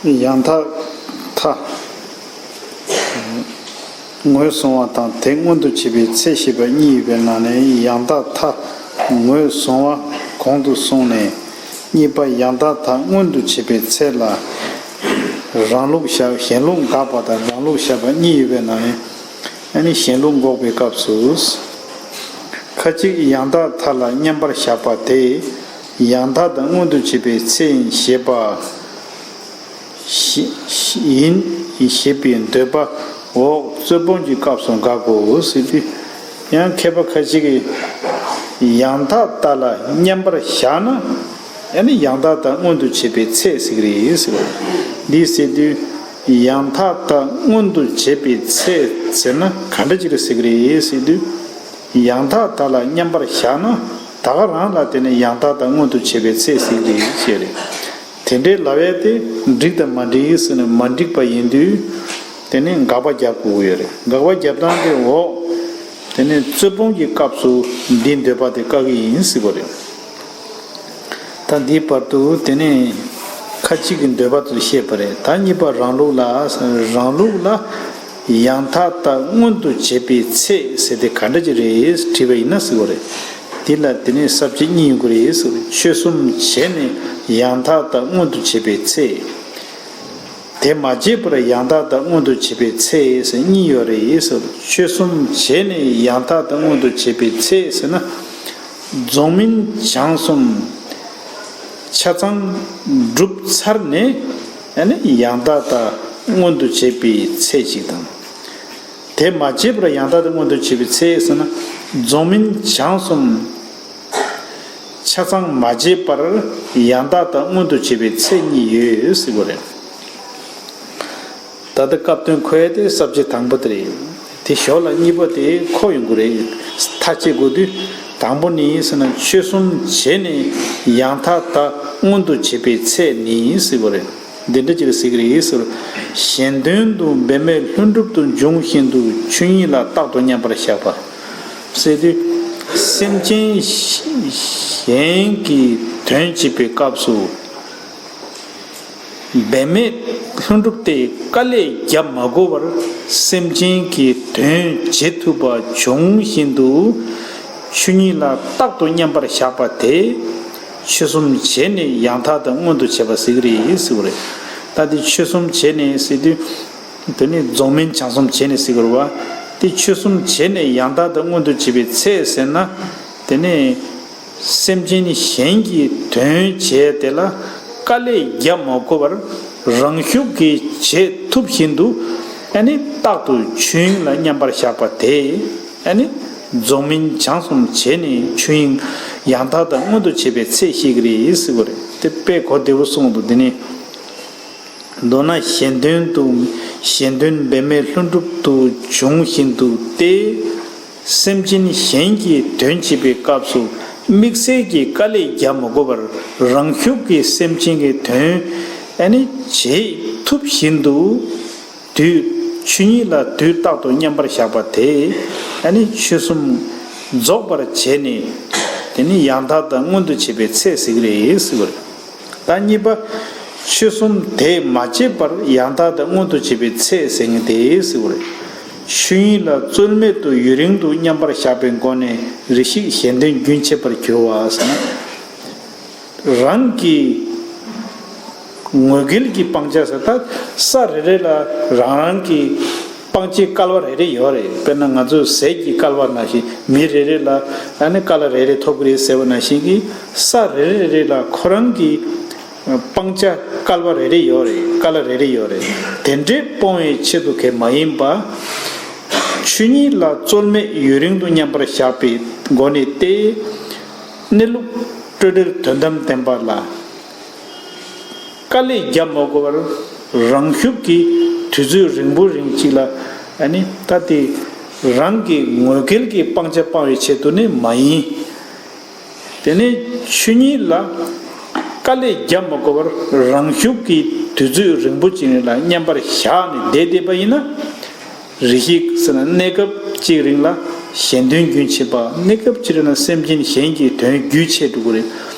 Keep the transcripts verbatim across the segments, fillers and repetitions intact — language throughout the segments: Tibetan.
ཡང་དག་མཐའ་ངོས་བཟུང་བ་དང་དེ་མངོན་དུ་བྱེད་པའི་ཚེ་ཞེས་པ་གཉིས་ཡོད་པའི་ནང་ནས། ཡང་དག་མཐའ་ངོས་བཟུང་བ་གོང་དུ་སོང་ནས། གཉིས་པ་ཡང་དག་མཐའ་མངོན་དུ་བྱེད་པའི་ཚེ་ལ། རང་ལུགས་བཞག་གཞན་ལུགས་དགག་པ་དང་རང་ལུགས་བཞག་པ་གཉིས་ཡོད་པའི་ནང་ནས། ཨ་ནི་གཞན་ལུགས་འགོག་པའི་སྐབས་སུ། ཁ་ཅིག་ཡང་དག་མཐའ་ལ་མཉམ་པར་བཞག་པ་དེ་ཡང་དག་དང་མངོན་དུ་བྱེད་པའི་ཚེ་ཡིན་ཞེས་པ་ཞེས་ཞེས་ཡིན་ཞེས་པའི་འདོད་པ་འོག་རྩོད་སྤོང་གི་སྐབས་སུ་དགག་གོ་ཟེར་དུས། ཡང་མཁས་པ་ཁ་ཅིག་གིས་ཡང་དག་མཐའ་ལ་མཉམ་པར་བཞག་ན། ཨ་ནི་ཡང་དག་མཐའ་མངོན་དུ་བྱེད་པའི་ཚེ་ཟེར་གྱི་རེད་ཟེར་བ། འདི་ཟེར་དུས་ཡང་དག་མཐའ་མངོན་དུ་བྱེད་པའི་ཚེ་ཟེར་ན་ག་འདྲ་ཅིག་རེད་ཟེར་གྱི་རེད་ཟེར་དུས། ཡང་དག་མཐའ་ལ་མཉམ་པར་བཞག་ན་ད་ག་རང་ལ་དེ་ནི་ཡང་དག་མཐའ་མངོན་དུ་བྱེད་པའི་ཚེ་ཟེར་གྱི་རེད་ཟེར་རེད། དེ་འདྲའི་ལབ་ཡས་དེ་འགྲིག་དང་མ་འགྲིག་ཟེར་ནས་མ་འགྲིག་པ་ཡིན་དུས། དེ་ནི་དགག་པ་རྒྱག་དགོས་ཀྱི་ཡོད་རེད། དགག་པ་རྒྱབ་སྟངས་དེ་འོག་དེ་ནི་རྩོད་སྤོང་གི་སྐབས་སུ་འདིའི་འདོད་པ་དེ་བཀག་གི་ཡིན་ཟེར་གྱི་རེད། ད་འདིའི་བར་དུ་དེ་ནི་ཁ་ཅིག་གི་འདོད་པ་དེ་བཤད་པ་རེད། ད་གཉིས་པ་རང་ལུགས་ལ། རང་ལུགས་ལ་ཡང་དག་མཐའ་མངོན་དུ་བྱེད་པའི་ཚེ་ཟེར་དེ་ག་འདྲ་ཅིག་རེད་དྲིས་པ་ཡིན་ན་ཟེར་བ་རེད། འདི་ལ་དེ་ནི་ས་བཅད་གཉིས་ཡོང་གི་རེད་ཟེར། ཆོས་གསུམ་བྱས་ནས་ཡང་དག་མཐའ་མངོན་དུ་བྱེད་པའི་ཚེ། དེ་མ་བྱས་པར་ཡང་དག་མཐའ་མངོན་དུ་བྱེད་པའི་ཚེ་ཟེར་གཉིས་ཡོད་རེད་ཟེར། ཆོས་གསུམ་བྱས་ནས་ཡང་དག་མཐའ་མངོན་དུ་བྱེད་པའི་ཚེ་ཟེར་ན། རྫོགས་སྨིན་བྱང་གསུམ་ཆ་ཚང་གྲུབ་ཚར་ནས། ཨ་ནི་ཡང་དག་མཐའ་མངོན་དུ་བྱེད་པའི་ཚེ་ཞིག་དང་། དེ་མ་བྱས་པར་ཡང་དག་མཐའ་མངོན་དུ་བྱེད་པའི་ཚེ་ཟེར་ན། རྫོགས་སྨིན་བྱང་གསུམ་ཆ་ཚང་མ་བྱས་པར་ཡང་དག་མཐའ་མངོན་དུ་བྱེད་པའི་ཚེ་གཉིས་ཡོད་ཟེར་བ་རེད། ད་ལྟ་སྐབས་དོན་འཁོད་དེ་ས་བཅད་དང་པོ་དེ་རེད། དེ་ཞོར་ལ་གཉིས་པ་དེ་འཁོད་ཡོང་གི་རེད། མཐའ་དཔྱད་དགོས་དུས་དང་པོ་ནི་ཟེར་ན། ཆོས་གསུམ་བྱས་ནས་ཡང་དག་མཐའ་མངོན་དུ་བྱེད་པའི་ཚེ་ནི་ཟེར་བ་རེད། འདི་འདྲ་ཅིག་ཟེར་གྱི་རེད་ཟེར། གཞན་དོན་དུ་འབད་མེད་ལྷུན་གྲུབ་ཏུ་འབྱུང་བཞིན་དུ་ཆོས་ཉིད་ལ་རྟག་ཏུ་མཉམ་པར་བཞག་པ་ཟེར་དུས། སེམས་ཅན་གཞན་གྱི་དོན་བྱེད་པའི་སྐབས་སུ། འབད་མེད་ལྷུན་གྲུབ་སྟེ་དཀའ་ལས་རྒྱབ་མ་དགོས་པར་སེམས་ཅན་གྱི་དོན་བྱེད་ཐུབ་པ་འབྱུང་བཞིན་དུ་ཆོས་ཉིད་ལ་རྟག་ཏུ་མཉམ་པར་བཞག་པ་དེ་ཆོས་གསུམ་བྱས་ནས་ཡང་དག་མཐའ་མངོན་དུ་བྱེད་པ་ཟེར་གྱི་རེད་ཟེར་བ་རེད། ད་དེ་ཆོས་གསུམ་བྱས་ནས་ཟེར་དུས། དེ་ནི་རྫོགས་སྨིན་བྱང་གསུམ་བྱས་ནས་ཟེར་གྱི་རེད་བ། དེ་ཆོས་གསུམ་བྱས་ནས་ཡང་དག་མཐའ་མངོན་དུ་བྱེད་པའི་ཚེ་ཟེར་ན། དེ་ནི། སེམས་ཅན་གཞན་གྱི་དོན་བྱས་དེ་ལ་དཀའ་ལས་རྒྱབ་མ་དགོས་པར་རང་ཤུགས་ཀྱིས་བྱེད་ཐུབ་བཞིན་དུ། ཨ་ནི་རྟག་ཏུ་ཆོས་དབྱིངས་ལ་མཉམ་པར་བཞག་པ་དེ། ཨ་ནི་རྫོགས་སྨིན་བྱང་གསུམ་བྱས་ནས་ཆོས་དབྱིངས་ཡང་དག་དང་མངོན་དུ་བྱེད་པའི་ཚེ་ཤེས་ཀྱི་རེད་ཟེར་བ་རེད། དེ་དཔེ་གོ་བདེ་པོ་གསུངས་འདུག་དེ་ནི། མདོར་ན་གཞན་དོན་དུ། གཞན་དོན་འབད་མེད་ལྷུན་གྲུབ་ཏུ་འབྱུང་བཞིན་དུ་སྟེ། སེམས་ཅན་གཞན་གྱི་དོན་བྱེད་པའི་སྐབས་སུ་དམིགས་བསལ་གྱི་དཀའ་ལས་རྒྱག་མ་དགོས་པར་རང་ཤུགས་ཀྱིས་སེམས་ཅན་གྱི་དོན་ཨ་ནི་བྱེད་ཐུབ་བཞིན་དུ། དུས་ཆོས་ཉིད་ལ་དུས་རྟག་ཏུ་མཉམ་པར་བཞག་པ་དེ་ཨ་ནི་ཆོས་གསུམ་རྫོགས་པར་བྱས་ནས། དེ་ནི་ཡང་དག་དང་མངོན་དུ་བྱེད་པའི་ཚེ་ཟེར་གྱི་རེད་ཟེར་བ་རེད། ད་གཉིས་པ། ཆོས་གསུམ་དེས་མ་བྱས་པར་ཡང་དག་དང་མངོན་དུ་བྱེད་པའི་ཚེ་ཟེར་མཁན་དེ་ཟེར་བ་རེད། ཆོས་ཉིད་ལ་རྩོལ་མེད་དུ་ཡུན་རིང་དུ་མཉམ་པར་བཞག་པའི་སྒོ་ནས་རེ་ཞིག་གཞན་དོན་རྒྱུན་ཆད་པར་འགྱུར་བ་ཟེར་ན། རང་གི་ངོས་འགལ་གྱི་སྤང་བྱ་ཟེར། ད་ས་རེ་རེ་ལ་རང་རང་གི་སྤང་བྱའི་སྐལ་བ་རེ་རེ་ཡོད་རེད། དཔེར་ན་ང་ཚོའི་ཟས་ཀྱི་སྐལ་བ་ནང་བཞིན། མི་རེ་རེ་ལ་ཨ་ནི་སྐལ་བ་རེ་རེ་ཐོབ་ཀྱི་རེད་ཟེར་བ་ནང་བཞིན་གྱི། ས་རེ་རེ་རེ་ལ་ཁོ་རང་གི་སྤང་བྱ་སྐལ་བ་རེ་རེ་ཡོད་རེད། སྐལ་བ་རེ་རེ་ཡོད་རེད། དེ་འདྲའི་སྤོང་བའི་ཆེད་དུ་གས་མ་ཡིན་པ། ཆོས་ཉིད་ལ་རྩོལ་མེད་ཡུན་རིང་དུ་མཉམ་པར་བཞག་པའི་སྒོ་ནས་ཏེ། གནས་ལུགས་སྤྲོས་བྲལ་དོན་དམ་བདེན་པ་ལ། དཀའ་ལས་རྒྱབ་མ་དགོས་པར་རང་ཤུགས་ཀྱིས་དུས་ཚོད་རིང་པོ་རིང་ཅིག་ལ། ཨ་ནི་ད་དེ་རང་གི་ངོས་འགལ་གྱི་སྤང་བྱ་སྤང་བའི་ཆེད་དུ་ནི་མ་ཡིན། དེ་ནས་ཆོས་ཉིད་ལ་དཀའ་ལས་རྒྱབ་མ་དགོས་པར་རང་ཤུགས་ཀྱིས་དུས་ཚོད་རིང་པོ་ཅིག་ལ་མཉམ་པར་བཞག་ནས་བསྡད་བསྡད་པ་ཡིན་ན། རེ་ཞིག་ཟེར་ན་གནས་སྐབས་གཅིག་རིང་ལ་གཞན་དོན་རྒྱུན་ཆད་པ། གནས་སྐབས་གཅིག་རིང་ལ་སེམས་ཅན་གཞན་གྱི་དོན་རྒྱུན་ཆད་འགྲོ་གི་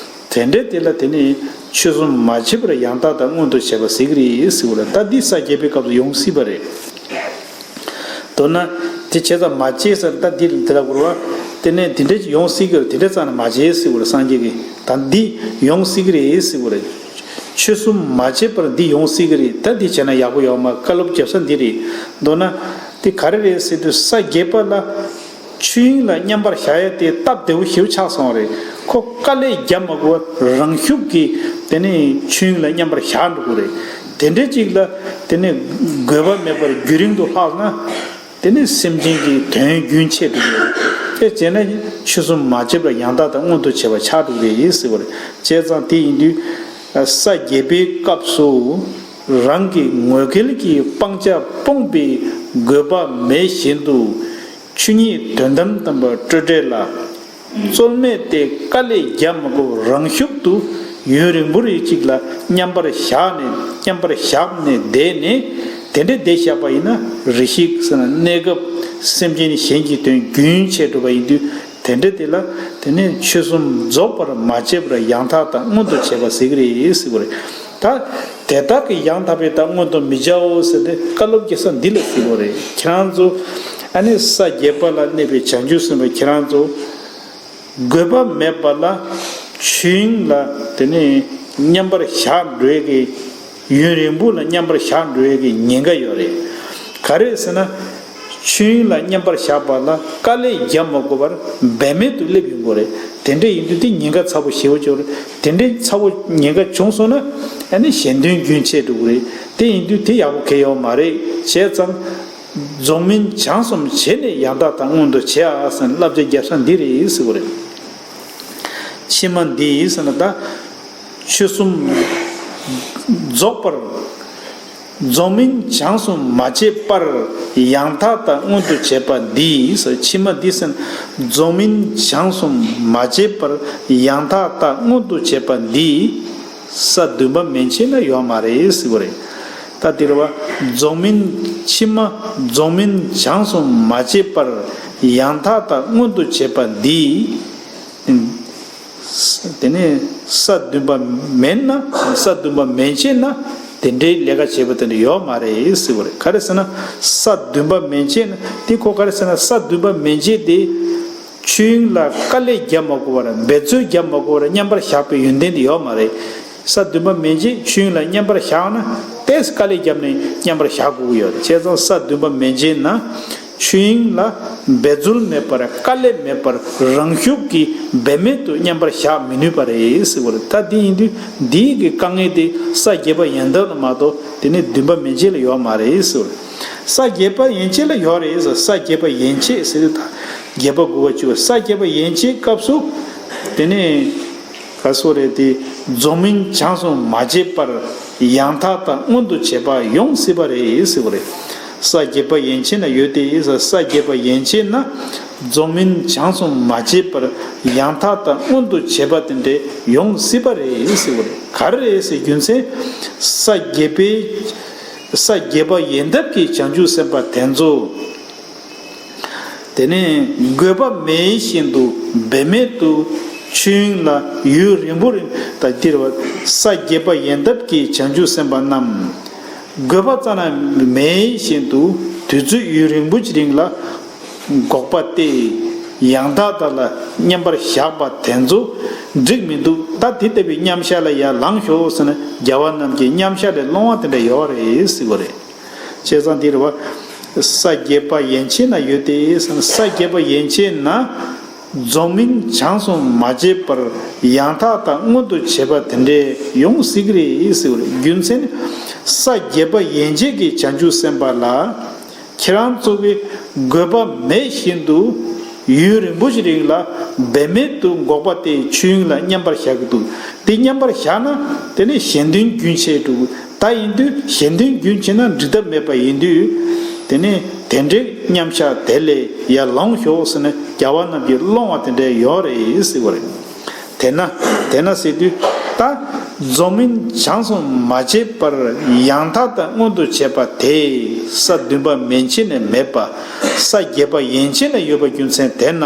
རེད། དེ་འདྲའི་དེ་ལ་དེ་ནི་ ཆོས་གསུམ་མ་བརྗེད་པར་ཡང་དག་དང་མངོན་དུ་བྱེད་པ་ཟེར་གྱི་རེད་ཟེར་བ་རེད། ད་འདི་ས་བརྒྱད་པའི་སྐབས་སུ་ཡོང་སྲིད་པ་རེད། མདོར་ན། དེ་བྱས་ཙང་མ་བརྗེད་ཟེར་ད་འདི་ལ་དེ་ལ་གོ་རེད་བ། དེ་ནས་དེ་འདྲ་ཅིག་ཡོང་སྲིད་ཀྱི་རེད། དེ་འདྲ་ཙམ་ན་མ་བརྗེད་ཟེར་བ་རེད། སངས་རྒྱས་ཀྱིས་ད་འདི་ཡོང་སྲིད་ཀྱི་རེད་ཟེར་བ་རེད། ཆོས་གསུམ་མ་བརྗེད་པར་འདི་ཡོང་སྲིད་ཀྱི་རེད། ད་འདི་བྱས་ན་ཡག་པོ་ཡོད་མ་རེད། བཀའ་སློབ་རྒྱབ་ས་འདི་རེད། མདོར་ན། དེ་ག་རེ་རེད་ཟེར་དུས་ས་བརྒྱད་པ་ལ། ཆོས་དབྱིངས་ལ་མཉམ་པར་བཞག་ཡ་དེ་སྟབས་བདེ་བོ་ཞེ་པོ་ཆགས་སོང་བ་རེད། ཁོ་དཀའ་ལས་རྒྱབ་མ་དགོས་པར་རང་ཤུགས་ཀྱིས་དེ་ནས་ཆོས་དབྱིངས་ལ་མཉམ་པར་བཞག་འགྲོ་གི་རེད། དེ་འདྲ་ཅིག་ལ་དེ་ནས་དགོས་པ་མེད་པར་རྒྱུན་རིང་དུ་ལྷག་ན། དེ་ནས་སེམས་ཅན་གྱི་དོན་རྒྱུན་ཆད་འགྲོ་གི་རེད། དེ་བྱས་ན་ཆོས་གསུམ་མ་བརྗེད་པར་ཡང་དག་དང་མངོན་དུ་བྱེད་པ་ཆགས་འགྲོ་གི་རེད་ཟེར་བ་རེད། བྱས་ཙང་དེ་ཡིན་དུས། ས་བརྒྱད་པའི་སྐབས་སུ། རང་གི་ངོ་སྐལ་གྱི་སྤང་བྱ་སྤོང་བའི་དགོས་པ་མེད་བཞིན་དུ། ཆོས་ཉིད་དོན་དམ་དམ་པ་སྤྲོས་བྲལ་ལ། རྩོལ་མེད་དེ་དཀའ་ལས་རྒྱབ་མ་དགོས་རང་ཤུགས་སུ་ཡུན་རིང་པོ་རེ་གཅིག་ལ་མཉམ་པར་བཞག་ནས་མཉམ་པར་བཞག་ནས་བསྡད་ནས་དེ་འདྲ་བསྡད་བཞག་པ་ཡིན་ན་རེ་ཞིག་ཟེར་ན་གནས་སྐབས་སེམས་ཅན་གཞན་གྱི་དོན་རྒྱུན་ཆད་འགྲོ་བ་ཡིན་དུས། དེ་འདྲ་དེ་ལ་དེ་ནས་ཆོས་གསུམ་རྫོགས་པར་མ་བརྗེད་པར་ཡང་དག་དང་མངོན་དུ་བྱེད་པ་ཟེར་གྱི་རེད་ཟེར་གྱི་རེད། ད་དེ་དག་གི་ཡང་དག་པའི་དང་མངོན་དུ་མི་བྱའོ་ཟེར་ཏེ་བཀའ་སློབ་རྒྱག་ས་འདི་ལ་ཟེར་གྱི་རེད། ཁྱེད་རང་ཚོ་ཨ་ནི་ས་བརྒྱད་པ་ལ་གནས་པའི་བྱང་ཆུབ་སེམས་དཔའ་ཁྱེད་རང་ཚོ་དགོས་པ་མེད་པ་ལ་ཆོས་དབྱིངས་ལ་དེ་ནས་མཉམ་པར་བཞག་འགྲོ་ཡས་ཀྱི། ཡུན་རིང་པོ་ལ་མཉམ་པར་བཞག་འགྲོ་ཡས་ཀྱི་ཉེན་ཁ་ཡོད་རེད། ག་རེ་ཟེར་ན། ཆོས་དབྱིངས་ལ་མཉམ་པར་བཞག་པ་ལ་དཀའ་ལས་རྒྱབ་མ་དགོས་པར་འབད་མེད་དུ་སླེབས་ཡོང་གི་རེད། དེ་འདྲ་ཡིན་དུས་དེ་ཉེན་ཁ་ཚ་པོ་ཞེ་པོ་ཅིག་རེད། དེ་འདྲའི་ཚ་པོ་ཉེན་ཁ་བྱུང་སོང་ན་ཨ་ནི་གཞན་དོན་རྒྱུན་ཆད་འགྲོ་གི་རེད། དེ་ཡིན་དུས་དེ་ཡག་པོ་གང་ཡང་ཡོད་མ་རེད། བྱས་ཙང་། རྫོགས་སྨིན་བྱང་གསུམ་བྱས་ནས་ཡང་དག་དང་མངོན་དུ་བྱེད་ཨ་ཟེར་ནས་བསླབ་བྱ་རྒྱབ་ས་འདི་རེད་ཟེར་གྱི་རེད། ཕྱི་མ་འདི་ཟེར་ན་ད། ཆོས་གསུམ་རྫོགས་པར། རྫོགས་སྨིན་བྱང་སུ་མ་བྱས་པར་ཡང་དག་དང་མངོན་དུ་བྱེད་པ་འདི་ཟེར། ཕྱི་མ་འདི་ཟེར་ན་རྫོགས་སྨིན་བྱང་སུ་མ་བྱས་པར་ཡང་དག་དང་མངོན་དུ་བྱེད་པ་འདི་ས་བདུན་པ་མན་ཆད་ན་ཡོད་མ་རེད་ཟེར་བ་རེད། ད་དེ་རེད་བ། རྫོགས་སྨིན་ཕྱི་མ་རྫོགས་སྨིན་བྱང་སུ་མ་བྱས་པར་ཡང་དག་དང་མངོན་དུ་བྱེད་པ་འདི། དེ་ནས་ས་བདུན་པ་མེད་ན་ས་བདུན་པ་མན་ཆད་ན་དེ་འདྲའི་ལས་ཀ་བྱེད་པ་དེ་འདྲ་ཡོད་མ་རེད་ཟེར་བ་རེད། ག་རེ་ཟེར་ན་ས་བདུན་པ་མན་ཆད་ན་དེ་ཁོ་ག་རེ་ཟེར་ན་ས་བདུན་པ་མན་ཆད་དེ་ཆོས་དབྱིངས་ལ་དཀའ་ལས་རྒྱབ་མ་དགོས་པར་འབད་རྩོལ་རྒྱབ་མ་དགོས་པར་མཉམ་པར་བཞག་པའི་ཡོན་ཏན་དེ་ཡོད་མ་རེད། ས་བདུན་པ་མན་ཆད་ཆོས་དབྱིངས་ལ་མཉམ་པར་བཞག་ན་ཏོག་ཙམ་དཀའ་ལས་བརྒྱབ་ནས་མཉམ་པར་བཞག་དགོས་ཀྱི་ཡོད་རེད། བྱས་ཙང་ས་བདུན་པ་མན་ཆད་ན་ཆོས་དབྱིངས་ལ་འབད་རྩོལ་མེད་པར་དཀའ་ལས་མེད་པར་རང་ཤུགས་ཀྱིས་འབད་མེད་དུ་མཉམ་པར་བཞག་མི་ནུས་པ་རེད་ཟེར་བ་རེད། ད་འདི་ཡིན་དུས་འདིའི་གི་དཀའ་ངལ་དེ་ས་བརྒྱད་པ་ཡན་འདབ་ལ་མ་གཏོགས་དེ་ནས་བདུན་པ་མན་ཆད་ལ་ཡོད་མ་རེད་ཟེར་བ་རེད། ས་བརྒྱད་པ་ཡན་ཆད་ལ་ཡོད་རེད་ཟེར། ས་བརྒྱད་པ་ཡན་ཆད་ཟེར་དུས་ད་བརྒྱད་པ་དགུ་པ་བཅུ་པ་ས་བརྒྱད་པ་ཡན་ཆད་སྐབས་སུ་དེ་ནས། ག་སོ་རེད་དེ། རྫོགས་སྨིན་བྱང་སུ་མ་བྱས་པར་ཡང་དག་དང་མངོན་དུ་བྱེད་པ་ཡོང་སྲིད་པ་རེད་ཟེར་བ་རེད། ས་བརྒྱད་པ་ཡན་ཆད་ན་ཡོད་དེ་ས་བརྒྱད་པ་ཡན་ཆད་ན་རྫོགས་སྨིན་བྱང་སུ་མ་བྱས་པར་ཡང་དག་དང་མངོན་དུ་བྱེད་པ་དེ་འདྲས་ཡོང་སྲིད་པ་རེད་ཟེར་བ་རེད། ག་རེ་རེད་ཟེར་རྒྱུ་མཚན། ས་བརྒྱད་པའི། ས་བརྒྱད་པ་ཡན་འདབ་ཀྱི་བྱང་ཆུབ་སེམས་དཔའ་དེ་ཚོ། དེ་ནས་དགོས་པ་མེད་བཞིན་དུ་འབད་མེད་དུ་ཆོས་དབྱིངས་ལ་ཡུན་རིང་པོར་ད་འདིར་བ་ས་བརྒྱད་པ་ཡན་འདབ་ཀྱི་བྱང་ཆུབ་སེམས་དཔའ་རྣམས། དགོས་པ་རྩ་ན་མེད་བཞིན་དུ་དུས་ཚོད་ཡུན་རིང་པོ་ཅིག་རིང་ལ་འགོག་པ་སྟེ། ཡང་དག་དག་ལ་མཉམ་པར་བཞག་པ་དེ་ཚོ་འགྲིག་མི་འདུག་ད་དེ་ལྟ་བུའི་མཉམ་བཞག་ལ་ཡར་ལངས་ཤོག་ཟེར་ན་རྒྱལ་བ་རྣམས་ཀྱིས་མཉམ་བཞག་ལས་སློང་བ་དེ་འདྲ་ཡོད་རེད་ཟེར་བ་རེད། བྱས་ཙང་འདིར་བ། ས་བརྒྱད་པ་ཡན་ཆད་ན་ཡོད་དེ། ས་བརྒྱད་པ་ཡན་ཆད་ན། རྫོགས་སྨིན་བྱང་སུ་མ་བྱས་པར་ཡང་དག་དང་མངོན་དུ་བྱེད་པ་དེ་འདྲས་ཡོང་སྲིད་ཀྱི་རེད་ཟེར་བ་རེད། རྒྱུ་མཚན་ནི། ས་བརྒྱད་པ་ཡན་ཆད་ཀྱི་བྱང་ཆུབ་སེམས་དཔའ་ལ། ཁྱེད་རང་ཚོ་གི་དགོས་པ་མེད་བཞིན་དུ། ཡུན་རིང་པོ་ཞིག་རིང་ལ་འབད་མེད་དུ་འགོག་པ་དེ་ཆོས་དབྱིངས་ལ་མཉམ་པར་བཞག་གི་འདུག་དེ་མཉམ་པར་བཞག་ན་དེ་ནི་གཞན་དོན་རྒྱུན་ཆད་འགྲོ་གི། ད་ཡིན་དུས་གཞན་དོན་རྒྱུན་ཆད་ན་འགྲིག་ཐབས་མེད་པ་ཡིན་དུས། དེ་ནས་དེ་འདྲའི་མཉམ་བཞག་དེ་ལས་ཡར་ལོངས་ཤོག་ཟེར་ནས་རྒྱལ་བ་རྣམས་ཀྱིས་སློང་བ་དེ་འདྲའི་ཡོད་རེད་ཟེར་བ་རེད། དེས་ན་དེས་ན་ཟེར་དུས་ད་རྫོགས་སྨིན་བྱང་སུ་མ་བྱས་པར་ཡང་དག་དང་མངོན་དུ་བྱེད་པ་དེ་ས་བདུན་པ་མན་ཆད་ནས་མེད་པ་ས་བརྒྱད་པ་ཡན་ཆད་ནས་ཡོད་པ་རྒྱུ་མཚན་དེས་ན་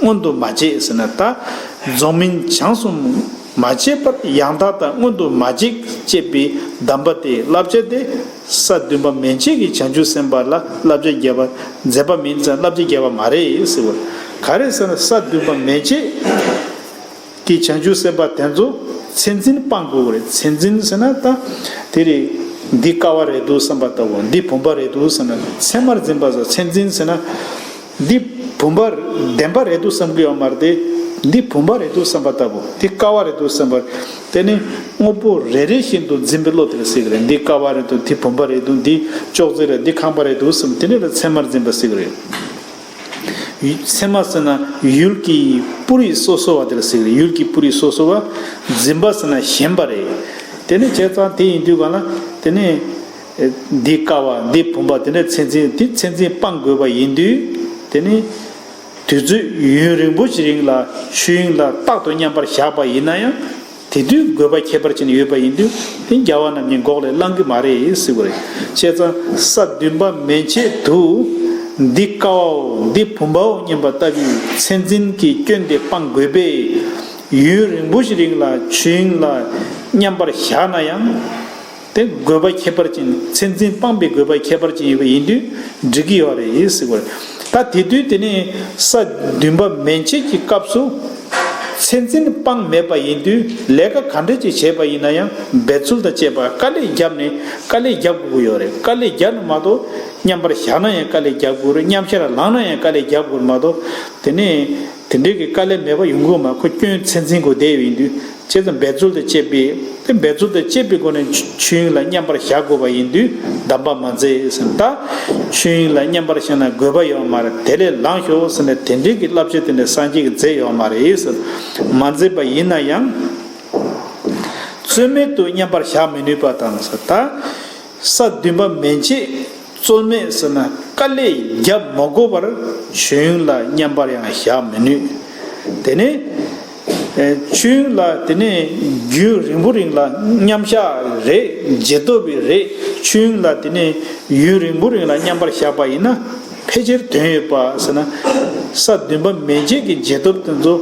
མངོན་དུ་མ་བྱས་ཟེར་ན་ད་རྫོགས་སྨིན་བྱང་སུ། མ་བྱས་པར་ཡང་དག་དང་མངོན་དུ་མ་བྱས་ཅེས་པའི་གདམས་པ་དེ། བསླབ་བྱ་དེ་ས་བདུན་པ་མན་ཆད་ཀྱི་བྱང་ཆུབ་སེམས་དཔའ་ལ་བསླབ་བྱ་བརྒྱབ་པ་མཛད་པ་མིན་ཙང་བསླབ་བྱ་བརྒྱབ་པ་མ་རེད་ཟེར་བ། ག་རེ་ཟེར་ན་ས་བདུན་པ་མན་ཆད་ཀྱི་བྱང་ཆུབ་སེམས་དཔའ་དེ་ཚོ་མཚན་འཛིན་སྤང་དགོས་རེད། མཚན་འཛིན་ཟེར་ན་ད་དེ་རེད། འདི་ཀ་བ་རེད་འདུག་བསམ་པ་ལྟ་བུ། འདི་བུམ་པ་རེད་འདུག་བསམ་ན་མཚན་མར་འཛིན་པ་ཟེར། མཚན་འཛིན་ཟེར་ན། འདི་བུམ་པ་བདེན་པ་རེད་འདུག་བསམ་གྱི་ཡོད་མ་རེད་དེ། འདི་བུམ་པ་རེད་འདུག་བསམ་པ་ལྟ་བུ། འདི་ཀ་བ་རེད་འདུག་བསམ་པ། དེ་ནི་དངོས་པོ་རེ་རེ་བཞིན་དུ་འཛིན་པའི་བློ་དེ་ལ་ཟེར་གི་རེད། འདི་ཀ་བ་རེད་འདུག་འདི་བུམ་པ་རེད་འདུག་འདི་ཅོག་ཙེ་རེད། འདི་ཁང་པ་རེད་འདུག་བསམ། དེ་འདྲ་ལ་མཚན་མར་འཛིན་པ་ཟེར་གི་རེད། མཚན་མ་ཟེར་ན་ཡུལ་གྱི་སྤུ་རིས་སོ་སོ་བ་དེ་ལ་ཟེར་གི་རེད། ཡུལ་གྱི་སྤུ་རིས་སོ་སོ་བ། འཛིན་པ་ཟེར་ན་ཞེན་པ་རེད། དེ་ནི་བྱས་ཙང་དེ་ཡིན་དུས་གང་ལ་དེ་ནི། འདི་ཀ་བ་འདི་བུམ་པ་དེ་འདྲ་མཚན་འཛིན་འདི་མཚན་འཛིན་སྤང་དགོས་པ་ཡིན་དུས། དེ་ནི་དུས་ཚོད་ཡུན་རིང་པོ་ཞིག་རིང་ལ་ཆོས་དབྱིངས་ལ་རྟག་ཏུ་མཉམ་པར་བཞག་པ་ཡིན་ན་ཡང་། དེ་དུས་དགོས་པ་ཁྱད་པར་ཅན་ཡོད་པ་ཡིན་དུས་དེ་རྒྱལ་བ་རྣམས་ཀྱིས་འགོག་ལས་བླང་གི་མ་རེད་ཟེར་བ་རེད། བྱས་ཙང་ས་བདུན་པ་མན་ཆད་དུ་འདི་ཀ་བའོ་འདི་བུམ་པའོ་སྙམ་པ་ལྟ་བུའི་མཚན་འཛིན་གྱི་སྐྱོན་དེ་སྤང་དགོས་པས། ཡུན་རིང་པོ་ཞིག་རིང་ལ་ཆོས་དབྱིངས་ལ་མཉམ་པར་བཞག་ན་ཡང་། དེ་དགོས་པ་ཁྱད་པར་ཅན། མཚན་འཛིན་སྤངས་པའི་དགོས་པ་ཁྱད་པར་ཅན་ཡོད་པ་ཡིན་དུས་འགྲིག་གི་ཡོད་རེད་ཟེར་བ་རེད། ད་དེ་དུས་དེ་ནས་ས་བདུན་པ་མན་ཆད་ཀྱི་སྐབས་སུ་མཚན་འཛིན་སྤངས་མེད་པ་ཡིན་དུས་ལས་ཀ་ག་འདྲ་ཅིག་བྱས་པ་ཡིན་ན་ཡང་འབད་རྩོལ་དང་བཅས་པ་དཀའ་ལས་བརྒྱབ་ནས་དཀའ་ལས་རྒྱབ་དགོས་ཀྱི་ཡོད་རེད། དཀའ་ལས་བརྒྱབ་ན་མ་གཏོགས་མཉམ་པར་བཞག་ན་ཡང་དཀའ་ལས་རྒྱབ་དགོས་རེད། མཉམ་བཞག་ལངས་ན་ཡང་དཀའ་ལས་རྒྱབ་དགོས་རེད་མ་གཏོགས་དེ་ནས། དེ་འདྲའི་གི་དཀའ་ལས་མེད་པ་ཡོང་གི་མ། ཁོ་སྐྱོན་མཚན་འཛིན་དགོས་བསྡད་ཡོད་ཡིན་དུས་བྱས་ཙང་འབད་རྩོལ་དང་བཅས་པའི་དེ་འབད་རྩོལ་དང་བཅས་པའི་སྒོ་ནས་ཆོས་དབྱིངས་ལ་མཉམ་པར་བཞག་དགོས་པ་ཡིན་དུས་གདམས་པ་མ་མཛད་ཟེར། ད་ཆོས་དབྱིངས་ལ་མཉམ་པར་བཞག་ན་དགོས་པ་ཡོད་མ་རེད། དེ་ལས་ལངས་ཤོག་ཟེར་ནས་དེ་འདྲའི་གི་བསླབ་བྱ་དེ་འདྲ་སངས་རྒྱས་ཀྱིས་མཛད་ཡོད་མ་རེད་ཟེར། མ་མཛད་པ་ཡིན་ན་ཡང་རྩོལ་མེད་དུ་མཉམ་པར་བཞག་མི་ནུས་པ་དང་ཟེར། ད་ས་བདུན་པ་མན་ཆད། རྩོལ་མེད་ཟེར་ན་དཀའ་ལས་རྒྱབ་མ་དགོས་པར་ཆོས་དབྱིངས་ལ་མཉམ་པར་ཡང་བཞག་མི་ནུས། དེ་ནས་ཨེ་ཆོས་དབྱིངས་ལ་དེ་ནས་རྒྱུན་རིང་པོ་རིང་ལ་མཉམ་བཞག་རེད། རྗེས་ཐོབ་པའི་རེད། ཆོས་དབྱིངས་ལ་དེ་ནས་ཡུན་རིང་པོ་རིང་ལ་མཉམ་པར་བཞག་པ་ཡིན་ན་ཕལ་ཆེར་དོན་ཡོད་པ་ཟེར་ན། ས་བདུན་པ་མན་ཆད་ཀྱི་རྗེས་ཐོབ་དེ་ཚོ་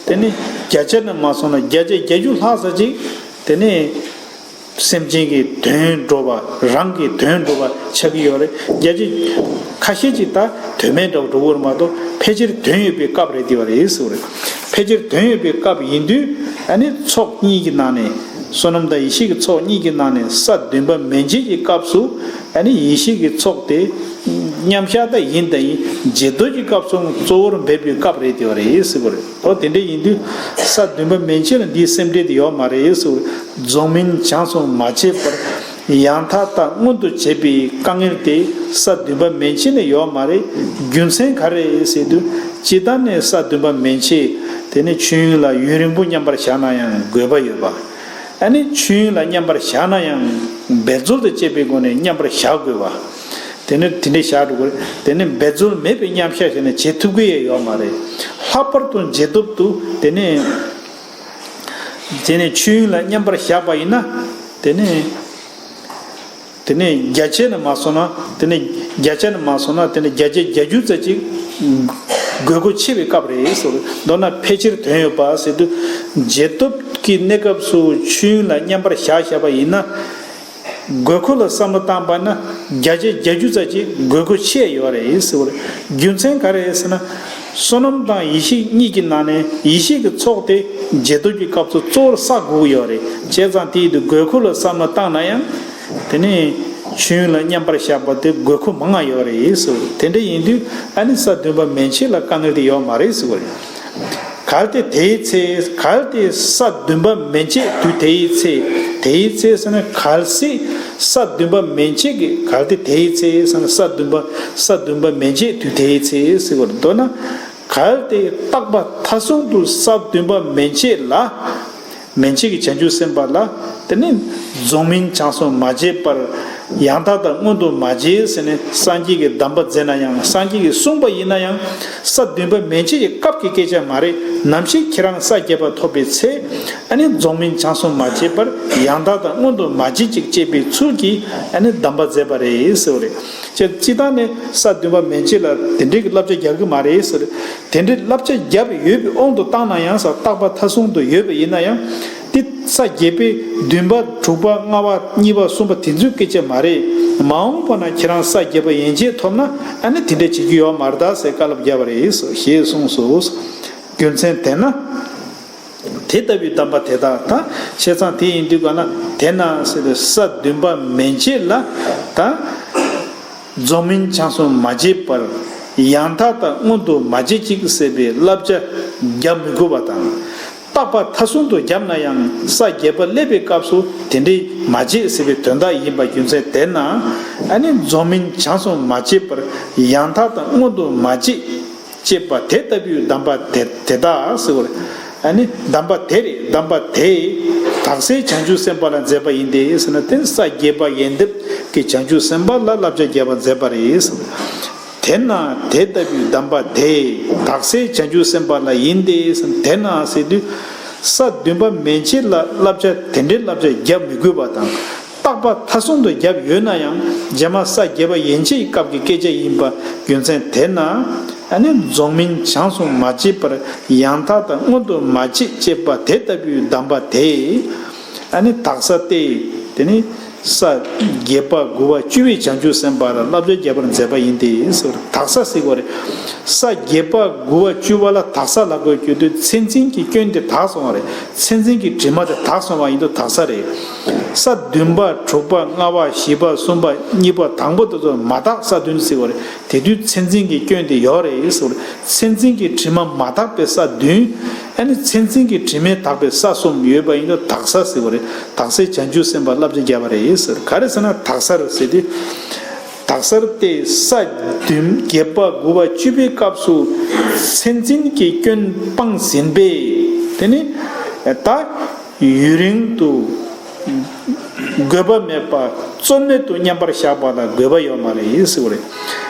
དེ་ནས་བརྒྱ་ཆ་ནས་མ་སོང་ན་བརྒྱ་ཆ་བརྒྱད་ཅུ་ལྷག་ཙམ་ཅིག་དེ་ནས། སེམས་ཅན་གྱི་དོན་འགྲོ་བ། རང་གི་དོན་འགྲོ་བ་ཆགས་ཀྱི་ཡོད་རེད། རྒྱ་ཆེ་ཁ་ཤས་ཅིག་ད་དོན་མེད་འདྲ་བོ་འགྲོ་གི་ཡོད་རེད་མ་གཏོགས་ཕལ་ཆེར་དོན་ཡོད་པའི་སྐབས་རེད་དེ་བ་རེད་ཟེར་བ་རེད། ཕལ་ཆེར་དོན་ཡོད་པའི་སྐབས་ཡིན་དུས་ཨ་ནི་ཚོགས་གཉིས་ཀྱི་ནང་ནས་བསོད་ནམས་དང་ཡེ་ཤེས་ཀྱི་ཚོགས་གཉིས་ཀྱི་ནང་ནས་ས་བདུན་པ་མན་ཆད་ཀྱི་སྐབས་སུ་ཨ་ནི་ཡེ་ཤེས་ཀྱི་ཚོགས་དེ་མཉམ་བཞག་ད་ཡིན་ད་ཡིན། རྗེས་ཐོབ་ཀྱི་སྐབས་སུ་གཙོ་བོར་འབེབས་པའི་སྐབས་རེད་དེ་བ་རེད་ཟེར་བ་རེད། ཨོ་དེ་འདྲ་ཡིན་དུས་ས་བདུན་པ་མན་ཆད་ལ་འདིའི་སེམས་ཁྲལ་དེ་ཡོད་མ་རེད་ཟེར། རྫོགས་སྨིན་བྱང་སོང་མ་བྱས་པར་ཡང་དག་དང་མངོན་དུ་བྱེད་པའི་དཀའ་ངལ་དེ་ས་བདུན་པ་མན་ཆད་ནས་ཡོད་མ་རེད། རྒྱུ་མཚན་ག་རེ་ཟེར་དུས་སྤྱིར་བཏང་ནས་ས་བདུན་པ་མན་ཆད་དེ་ནི་ཆོས་དབྱིངས་ལ་ཡུན་རིང་པོ་མཉམ་པར་བཞག་ན་ཡང་དགོས་པ་ཡོད་པ། ཨ་ནི་ཆོས་དབྱིངས་ལ་མཉམ་པར་བཞག་ན་ཡང་འབད་རྩོལ་དང་བཅས་པའི་སྒོ་ནས་མཉམ་པར་བཞག་དགོས་པ། དེ་ནི་དེ་འདྲའི་བཞག་འགྲོ་དགོས་རེད། དེ་ནི་འབད་རྩོལ་མེད་པའི་མཉམ་བཞག་བྱས་ནས་བྱེད་ཐུབ་ཀྱི་ཡོད་མ་རེད། ལྷག་པར་དུ་རྗེས་ཐོབ་ཏུ་དེ་ནི་དེ་ནི་ཆོས་དབྱིངས་ལ་མཉམ་པར་བཞག་པ་ཡིན་ན་དེ་ནི་དེ་ནི་བརྒྱ་ཆ་ནས་མ་སོང་ན་དེ་ནི་བརྒྱ་ཆ་ནས་མ་སོང་ན་དེ་ནི་བརྒྱ་ཆ་བརྒྱད་ཅུ་ཙམ་ཅིག་དགོས་མཁོ་ཆེ་བའི་སྐབས་རེད་ཟེར། མདོར་ན་ཕལ་ཆེར་དོན་ཡོད་པ་ཟེར་དུས་རྗེས་ཐོབ་ཀྱི་གནས་སྐབས་སུ་ཆོས་དབྱིངས་ལ་མཉམ་པར་བཞག་བཞག་པ་ཡིན་ན། དགོས་མཁོ་ལ་བསམ་བློ་བཏང་པ་ན་བརྒྱ་ཆ་བརྒྱད་ཅུ་ཙམ་ཅིག་དགོས་མཁོ་ཆེ་ཡོད་རེད་ཟེར་བ་རེད། རྒྱུ་མཚན་ག་རེ་རེད་ཟེར་ན། བསོད་ནམས་དང་ཡེ་ཤེས་གཉིས་ཀྱི་ནང་ནས་ཡེ་ཤེས་ཀྱི་ཚོགས་དེ་རྗེས་ཐོབ་ཀྱི་སྐབས་སུ་གཙོ་བོར་བསགས་དགོས་ཀྱི་ཡོད་རེད། བྱས་ཙང་དེའི་དུས་དགོས་མཁོ་ལ་བསམ་བློ་བཏང་ན་ཡང་། དེ་ནས་ཆོས་དབྱིངས་ལ་མཉམ་པར་བཞག་པ་དེ་དགོས་མཁོ་མང་ང་ཡོད་རེད་ཟེར་བ་རེད། དེ་འདྲ་ཡིན་དུས་ཨ་ནི་ས་བདུན་པ་མན་ཆད་ལ་དཀའ་ངལ་དེ་ཡོད་མ་རེད་ཟེར་བ་རེད། གལ་ཏེ་དེའི་ཚེ། གལ་ཏེ་ས་བདུན་པ་མན་ཆད་དུས་དེའི་ཚེ། དེའི་ཚེ་ཟེར་ན་གལ་སྲིད་ས་བདུན་པ་མན་ཆད་ཀྱི། གལ་ཏེ་དེའི་ཚེ་ཟེར་ན་ས་བདུན་པ། ས་བདུན་པ་མན་ཆད་དུས་དེའི་ཚེ་ཟེར་བར་མདོར་ན། གལ་ཏེ་རྟག་པ་མཐའ་གསུམ་དུ་ས་བདུན་པ་མན་ཆད་ལ། མན་ཆད་ཀྱི་བྱང་ཆུབ་སེམས་དཔའ་ལ་དེ་ནི་རྫོགས་སྨིན་བྱང་སོང་མ་བྱས་པར། ཡང་དག་དང་མངོན་དུ་མ་བྱས་ཟེར་ནས་སངས་རྒྱས་ཀྱིས་གདམས་པ་མཛད་ན་ཡང་། སངས་རྒྱས་ཀྱིས་གསུངས་པ་ཡིན་ན་ཡང་། ས་བདུན་པ་མན་ཆད་ཀྱི་སྐབས་ཀྱི་སྐད་ཆ་མ་རེད། ནམ་ཞིག་ཁྱེད་རང་ས་བརྒྱད་པ་ཐོབ་པའི་ཚེ། ཨ་ནི་རྫོགས་སྨིན་བྱང་སོང་མ་བྱས་པར་ཡང་དག་དང་མངོན་དུ་མ་བྱས་ཅིག་ཅེས་པའི་ཚུལ་གྱིས་ཨ་ནི་གདམས་པ་མཛད་པ་རེད་ཟེར་བ་རེད། ཅེས་སྤྱིར་བཏང་ནས་ས་བདུན་པ་མན་ཆད་ལ་དེ་འདྲའི་གི་བསླབ་བྱ་རྒྱག་གི་མ་རེད་ཟེར། དེ་འདྲའི་བསླབ་བྱ་བརྒྱབ་ཡོད་པའི་དབང་དུ་བཏང་ན་ཡང་ས་རྟག་པ་མཐའ་གསུམ་དུ་ཡོད་པ་ཡིན་ན་ཡང་། དེ་ས་བརྒྱད་པའི་བདུན་པ་དྲུག་པ་ལྔ་པ་གཉིས་པ་གསུམ་པ་དེ་ཚོའི་སྐད་ཆ་མ་རེད། མ་འོངས་པ་ན་ཁྱེད་རང་ས་བརྒྱད་པ་ཡན་ཆད་ཐོབ་ན་ཨ་ནི་དེ་འདྲ་བྱེད་རྒྱུ་ཡོད་མ་རེད་ད་ཟེར་བཀའ་སློབ་བརྒྱབ་པ་རེད་ཞེས་གསུངས་སོ། རྒྱུ་མཚན་དེས་ན། དེ་ལྟ་བུའི་གདམས་པ་དེ་དག་དང་བྱས་ཙང་དེ་ཡིན་དུས་ག་ན་དེས་ན་ཟེར་ཏེ་ས་བདུན་པ་མན་ཆད་ལ་ད། རྫོགས་སྨིན་བྱང་སུ་མ་བྱེད་པར་ཡང་དག་དང་མངོན་དུ་མ་བྱེད་ཅིག་ཟེར་བའི་བསླབ་བྱ་བརྒྱབ་མི་དགོས་པ་དང་། རྟག་པ་མཐའ་གསུམ་དུ་བརྒྱབ་ན་ཡང་ས་བརྒྱད་པ་སླེབས་པའི་སྐབས་སུ་དེ་འདྲའི་མ་བྱེད་ཟེར་བའི་དོན་དག་ཡིན་པ་རྒྱུ་མཚན་དེས་ན། ཨ་ནི་རྫོགས་སྨིན་བྱང་སུ་མ་བྱེད་པར་ཡང་དག་དང་མངོན་དུ་མ་བྱེད་ཅེས་པ་དེ་ལྟ་བུའི་གདམས་པ་དེ་དེ་དག་ཟེར་བ་རེད། ཨ་ནི་གདམས་པ་དེ་རེད། གདམས་པ་དེ་དག་སའི་བྱང་ཆུབ་སེམས་དཔའ་ལ་མཛད་པ་ཡིན་ཏེ་ཟེར་ན་དེ་ས་བརྒྱད་པ་ཡལ་འདབ་ཀྱི་བྱང་ཆུབ་སེམས་དཔའ་ལ་བསླབ་བྱ་བརྒྱབ་པ་མཛད་པ་རེད། དེས་ན་དེ་ལྟ་བུའི་གདམས་པ་དེ་དག་སའི་བྱང་ཆུབ་སེམས་དཔའ་ལ་ཡིན་ཏེ་ཟེར་ན་དེས་ན་ཟེར་དུས་ས་བདུན་པ་མན་ཆད་ལ་བསླབ་བྱ་དེ་འདྲའི་བསླབ་བྱ་བརྒྱབ་མི་དགོས་པ་དང་། རྟག་པ་མཐའ་གསུམ་དུ་བརྒྱབ་ཡོད་ན་ཡང་རྗེས་མ་ས་བརྒྱད་པ་ཡན་ཆད་ཀྱི་སྐབས་ཀྱི་སྐད་ཆ་ཡིན་པ་རྒྱུ་མཚན་དེས་ན། ཨ་ནི་རྫོགས་སྨིན་བྱང་སུ་མ་བྱེད་པར་ཡང་དག་དང་མངོན་དུ་མ་བྱེད་ཅེས་པ་དེ་ལྟ་བུའི་གདམས་པ་དེ། ཨ་ནི་དག་ས་སྟེ། དེ་ནི་ས་བརྒྱད་པ་དགུ་པ་བཅུ་པའི་བྱང་ཆུབ་སེམས་དཔའ་ལ་བསླབ་བྱ་བརྒྱབ་པར་མཛད་པ་ཡིན་ཏེ་ཟེར་བ་རེད། དག་ས་ཟེར་བ་རེད། ས་བརྒྱད་པ་དགུ་པ་བཅུ་པ་ལ་དག་ས་ལབ་དགོས་རྒྱུ་དེ་མཚན་འཛིན་གྱི་སྐྱོན་དེ་དག་སོང་བ་རེད། མཚན་འཛིན་གྱི་དྲི་མ་དེ་དག་སོང་བ་ཡིན་དུས་དག་ས་རེད། ས་བདུན་པ་དྲུག་པ་ལྔ་པ་བཞི་པ་གསུམ་པ་གཉིས་པ་དང་པོ་དེ་ཚོ་མ་དག་ས་བདུན་ཟེར་བ་རེད། དེ་དུས་མཚན་འཛིན་གྱི་སྐྱོན་དེ་ཡོད་རེད་ཟེར་བ་རེད། མཚན་འཛིན་གྱི་དྲི་མ་མ་དག་པའི་ས་བདུན། ཨ་ནི་མཚན་འཛིན་གྱི་དྲི་མས་དག་པའི་ས་གསུམ་ཡོད་པ་ཡིན་དུས་དག་ས་ཟེར་བ་རེད། དག་སའི་བྱང་ཆུབ་སེམས་དཔའ་བསླབ་བྱ་བརྒྱབ་པ་རེད་ཟེར། ག་རེ་ཟེར་ན་དག་ས་རེད་ཟེར་དུས། དག་སར་ཏེ་ས་བདུན་བརྒྱད་པ་དགུ་པ་བཅུ་པའི་སྐབས་སུ་མཚན་འཛིན་གྱི་སྐྱོན་སྤངས་ཟིན་པས། དེ་ནི་ད་ཡུན་རིང་དུ་དགོས་པ་མེད་པ་རྩོལ་མེད་དུ་མཉམ་པར་བཞག་པ་ལ་དགོས་པ་ཡོད་མ་རེད་ཟེར་བ་རེད།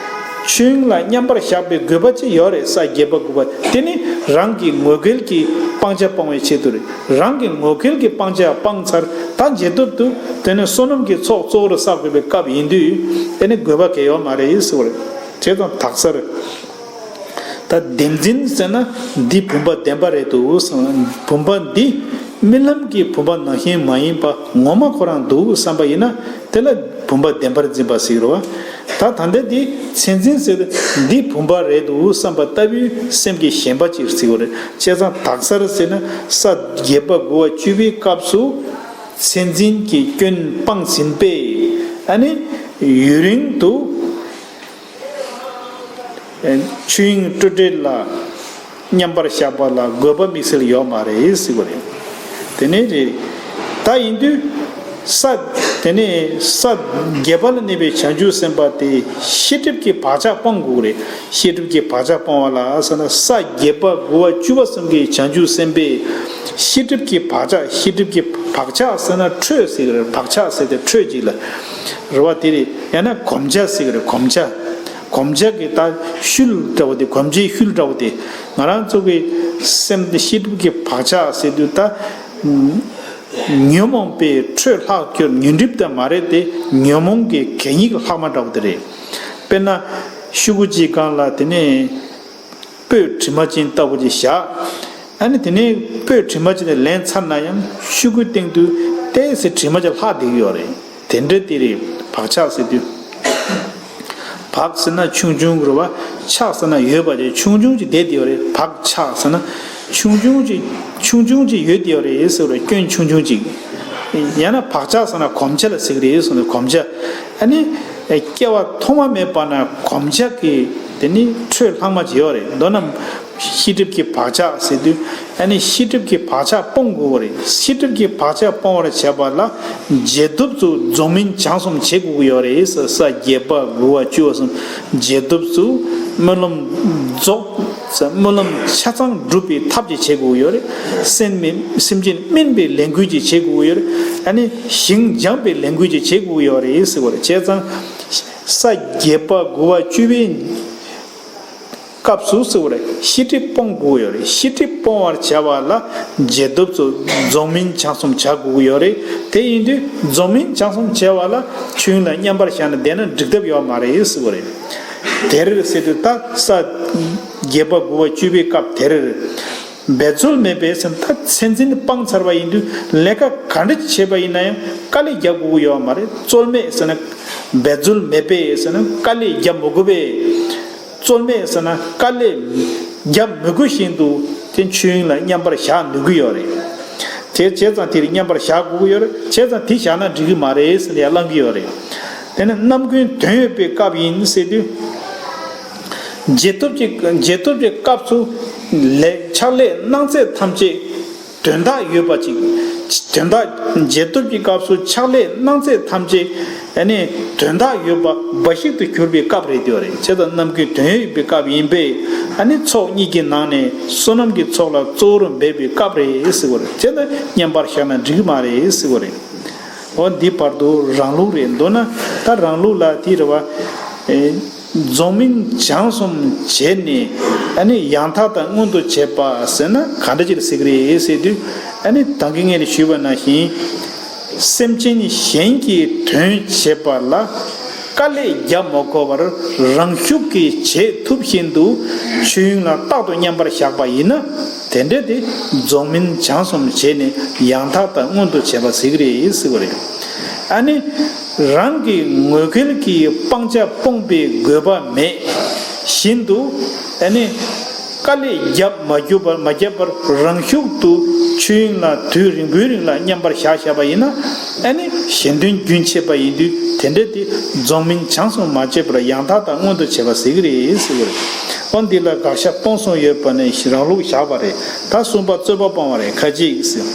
ཆོས་དབྱིངས་ལ་མཉམ་པར་བཞག་པའི་དགོས་པ་ཅི་ཡོད་རེད། ས་བརྒྱད་པ་དགུ་པ་དེ་ནི་རང་གི་ངོ་འགལ་གྱི་སྤང་བྱ་སྤོང་བའི་ཆེད་དུ་རེད། རང་གི་ངོ་འགལ་གྱི་སྤང་བྱ་སྤངས་ཚར་ད་རྗེས་ཐོབ་ཏུ་དེ་ནི་བསོད་ནམས་ཀྱི་ཚོགས་གཙོ་བོར་བསགས་དགོས་པའི་སྐབས་ཡིན་དུས་དེ་ནི་དགོས་པ་གལ་ཡོད་མ་རེད་ཟེར་བ་རེད། བྱས་ཙང་དག་སར་ད་བདེན་འཛིན་ཟེར་ན་འདི་བུམ་པ་བདེན་པ་རེད་འདུག་བསམ། བུམ་པ་འདི་རྨི་ལམ་གྱི་བུམ་པ་ནང་བཞིན་མ་ཡིན་པ་ངོ་མ་ཁོ་རང་འདུག་བསམ་པ་ཡིན་ན་དེ་ལ་བུམ་པ་བདེན་པར་འཛིན་པ་ཟེར་གྱི་རེད་བ། ད་ད་ལྟ་འདི་མཚན་འཛིན་ཟེར་ཏེ་འདི་བུམ་པ་རེད་འདུག་བསམ་པ་ལྟ་བུའི་སེམས་ཀྱི་ཞེན་པ་ཅིག་ཟེར་གྱི་རེད། བྱས་ཙང་དག་སར་ཟེར་ན་ས་བརྒྱད་པ་དགུ་པ་བཅུ་པའི་སྐབས་སུ་མཚན་འཛིན་གྱི་སྐྱོན་སྤངས་ཟིན་པས། ཨ་ནི་ཡུན་རིང་དུ་ཆོས་དབྱིངས་སྤྲོས་བྲལ་ལ་མཉམ་པར་བཞག་པ་ལ་དགོས་པ་དམིགས་བསལ་ཡོད་མ་རེད་ཟེར་གྱི་རེད། དེ་ནས་རེད། ད་ཡིན་དུས་ས་དེ་ནས་ས་བརྒྱད་པ་ལ་གནས་པའི་བྱང་ཆུབ་སེམས་དཔའ་དེ་ཤེས་སྒྲིབ་ཀྱི་བག་ཆགས་སྤོང་དགོས་རེད། ཤེས་སྒྲིབ་ཀྱི་བག་ཆགས་སྤོང་བ་ལ་ཟེར་ན་ས་བརྒྱད་པ་དགུ་པ་བཅུ་པ་གསུམ་གྱི་བྱང་ཆུབ་སེམས་དཔའི་ཤེས་སྒྲིབ་ཀྱི་བག་ཆགས། ཤེས་སྒྲིབ་ཀྱི་བག་ཆགས་ཟེར་ན་འཕྲོད་ཟེར་གྱི་རེད། བག་ཆགས་ཟེར་ཏེ་འཕྲོད་ཅིག་ལ་རེད་བ། དེ་རེད། ཡང་ན་གོམས་ཆ་ཟེར་གྱི་རེད། གོམས་ཆ། གོམས་ཆ་གི་ད་ཤུལ་འདྲ་བོ་དེ། གོམས་ཆའི་ཤུལ་འདྲ་བོ་དེ། ང་རང་ཚོ་གི་སེམས་དེ་ཤེས་སྒྲིབ་ཀྱི་བག་ཆགས་ཟེར་དུས་ད་ཉོན་མོངས་པའི་འཕྲོད་ལྷག་རྒྱུར་ཉོན་སྒྲིབ་དེ་མ་རེད་དེ། ཉོན་མོངས་ཀྱི་གད་སྙིགས་ལྷག་མ་འདྲ་བོ་དེ་རེད། དཔེར་ན་ཤོག་གུ་གཅིག་སྒང་ལ་དེ་ནས་སྤོས་དྲི་མ་ཅན་ལྟ་བུ་ཅིག་བཞག་ཨ་ནི་དེ་ནས་སྤོས་དྲི་མ་ཅན་དེ་ལེན་ཚར་ན་ཡང་ཤོག་གུའི་སྟེང་དུ་ཏོག་ཙམ་དྲི་མ་ཅིག་ལྷག་བསྡད་ཀྱི་ཡོད་རེད། དེ་འདྲ་དེ་རེད། བག་ཆགས་ཟེར་དུས། བག་ཟེར་ན་ཆུང་ཆུང་རེད་བ། ཆགས་ཟེར་ན་ཡོད་པ་རེད། ཆུང་ཆུང་ཅིག་བསྡད་དེ་ཡོད་རེད། བག་ཆགས་ཟེར་ན་ཆུང་ཆུང་ཅིག་ཆུང་ཆུང་ཅིག་ཡོད་དེ་ཡོད་རེད་ཟེར་བ་རེད། སྐྱོན་ཆུང་ཆུང་ཅིག་ཡང་ན་བག་ཆགས་ཟེར་ན་གོམས་ཆ་ལ་ཟེར་གྱི་རེད་ཟེར་ནས། གོམས་ཆ། ཨ་ནི་སྐྱེ་བ་ཐོག་མ་མེད་པ་ན་གོམས་ཆ་གི་དེ་ནི་འཕྲོད་ལྷག་མ་ཅིག་ཡོད་རེད། མདོར་ན་ཤེས་སྒྲིབ་ཀྱི་བག་ཆགས་ཟེར་དུས་ཨ་ནི་ཤེས་སྒྲིབ་ཀྱི་བག་ཆགས་སྤོང་དགོས་པ་རེད། ཤེས་སྒྲིབ་ཀྱི་བག་ཆགས་སྤོང་བར་བྱེད་པ་ལ་རྗེས་ཐོབ་ཏུ་རྫོགས་སྨིན་བྱང་གསུམ་བྱེད་དགོས་ཀྱི་ཡོད་རེད། ས་ས་བརྒྱད་པ་དགུ་པ་བཅུ་པ་གསུམ་རྗེས་ཐོབ་ཏུ་སྨོན་ལམ་རྫོགས། སྨོན་ལམ་ཆ་ཚང་སྒྲུབ་པའི་ཐབས་ཀྱིས་བྱེད་དགོས་ཀྱི་ཡོད་རེད། སེམས་མི་སེམས་ཅན་སྨིན་པའི་ལས་འགུལ་གྱིས་བྱེད་དགོས་ཀྱི་ཡོད་རེད། ཨ་ནི་ཞིང་སྦྱངས་པའི་ལས་འགུལ་གྱིས་བྱེད་དགོས་ཀྱི་ཡོད་རེད་ཟེར་བ་རེད། བྱས་ཙང་ས་བརྒྱད་པ་དགུ་པ་བཅུ་པའི་སྐབས་སུ་ཟེར་བ་རེད། ཤེས་སྒྲིབ་སྤོང་དགོས་ཀྱི་ཡོད་རེད། ཤེས་སྒྲིབ་སྤོང་བར་བྱ་བ་ལ་རྗེས་ཐོབ་ཏུ་རྫོགས་སྨིན་བྱང་གསུམ་བྱ་དགོས་ཀྱི་ཡོད་རེད། དེ་ཡིན་དུས་རྫོགས་སྨིན་བྱང་གསུམ་བྱ་བ་ལ་ཆོས་དབྱིངས་ལ་མཉམ་པར་བཞག་ནས་བསྡད་ན་འགྲིག་ཐབས་ཡོད་མ་རེད་ཟེར་བ་རེད། དེར་ཟེར་དུས་ད་ས་བརྒྱད་པ་དགུ་པ་བཅུ་པའི་སྐབས་དེར། འབད་རྩོལ་མེད་པས་ཟེར་ན་ད་མཚན་འཛིན་སྤངས་ཚར་བ་ཡིན་དུས་ལས་ཀ་ག་འདྲ་བྱས་པ་ཡིན་ན་ཡང་དཀའ་ལས་རྒྱག་དགོས་ཀྱི་ཡོད་མ་རེད། རྩོལ་མེད་ཟེར་ན་འབད་རྩོལ་མེད་པས་ཟེར་ན་དཀའ་ལས་རྒྱག་མི་དགོས་པས། རྩོལ་མེད་ཟེར་ན་དཀའ་ལས་རྒྱག་མི་དགོས་བཞིན་དུ་དེ་ཆོས་དབྱིངས་ལ་མཉམ་པར་བཞག་ནུས་ཀྱི་ཡོད་རེད། དེ་བྱས་ཙང་དེར་མཉམ་པར་བཞག་དགོས་ཀྱི་ཡོད་རེད། བྱས་ཙང་དེ་བཞག་ན་འགྲིག་གི་མ་རེད་ཟེར་ནས་ཡར་བསླང་གི་ཡོད་རེད། དེ་ནི་རྣམ་ཀུན་དོན་ཡོད་པའི་སྐབས་ཡིན་ཟེར་དུས། རྗེས་ཐོབ་ཀྱི་རྗེས་ཐོབ་ཀྱི་སྐབས་སུ་ལས་ཕྱག་ལས་གནང་ཚད་ཐམས་ཅད་དོན་དག་ཡོད་པ་ཅིག་དོན་དག་རྗེས་ཐོབ་ཀྱི་སྐབས་སུ་ཕྱག་ལས་གནང་ཚད་ཐམས་ཅད་ཨ་ནི་དོན་དག་ཡོད་པ་འབའ་ཞིག་ཏུ་གྱུར་པའི་སྐབས་རེད་དེ་རེད། བྱས་ཙང་རྣམ་ཀུན་དོན་ཡོད་པའི་སྐབས་ཡིན་པས་ཨ་ནི་ཚོགས་གཉིས་ཀྱི་ནང་ནས་བསོད་ནམས་ཀྱི་ཚོགས་ལ་གཙོ་བོར་འབད་པའི་སྐབས་རེད་ཟེར་བ་རེད། བྱས་ཙང་མཉམ་པར་བཞག་ན་འགྲིག་གི་མ་རེད་ཟེར་བ་རེད། འོ་འདི་བར་དུ་རང་ལུགས་རེད། མདོར་ན་ད་རང་ལུགས་ལ་དེ་རེད་བ། ཨེ། རྫོགས་སྨིན་སྦྱངས་གསུམ་བྱས་ནས་ཨ་ནི་ཡང་དག་དང་མངོན་དུ་བྱེད་པ་ཟེར་ན་ག་འདྲ་ཅིག་ལ་ཟེར་གི་རེད་ཟེར་དུས། ཨ་ནི་ད་གིན་ངས་ཞུས་པ་ནང་བཞིན། སེམས་ཅན་གཞན་གྱི་དོན་བྱེད་པ་ལ་དཀའ་ལས་རྒྱག་མ་དགོས་པར་རང་ཤུགས་ཀྱིས་བྱེད་ཐུབ་བཞིན་དུ་ཆོས་དབྱིངས་ལ་རྟག་ཏུ་མཉམ་པར་བཞག་པ་ཡིན་ན། དེ་འདྲ་དེ་རྫོགས་སྨིན་སྦྱངས་གསུམ་བྱས་ནས་ཡང་དག་དང་མངོན་དུ་བྱེད་པ་ཟེར་གི་རེད་ཟེར་བ་རེད། ཨ་ནི་རང་གི་ངོས་འགལ་གྱི་སྤང་བྱ་སྤོང་པའི་དགོས་པ་མེད་བཞིན་དུ། ཨ་ནི་དཀའ་ལས་རྒྱབ་མ་རྒྱུག་པར་མ་རྒྱབ་པར་རང་ཤུགས་དུ་ཆོས་དབྱིངས་ལ་དུས་རིང་པོའི་རིང་ལ་མཉམ་པར་བཞག་བཞག་པ་ཡིན་ན། ཨ་ནི་གཞན་དོན་རྒྱུན་ཆད་པ་ཡིན་དུས་དེ་འདྲ་དེ་རྫོགས་སྨིན་སྦྱངས་གསུམ་མ་བྱས་པར་ཡང་དག་དང་མངོན་དུ་བྱེད་པ་ཟེར་གི་རེད་ཟེར་བ་རེད། འོ་འདི་ལ་དགག་བཞག་སྤོང་གསུམ་ཡོད་པ་ནས་རང་ལུགས་བཞག་པ་རེད། ད་གསུམ་པ་རྩོད་པ་སྤོང་བ་རེད། ཁ་ཅིག་ཟེར།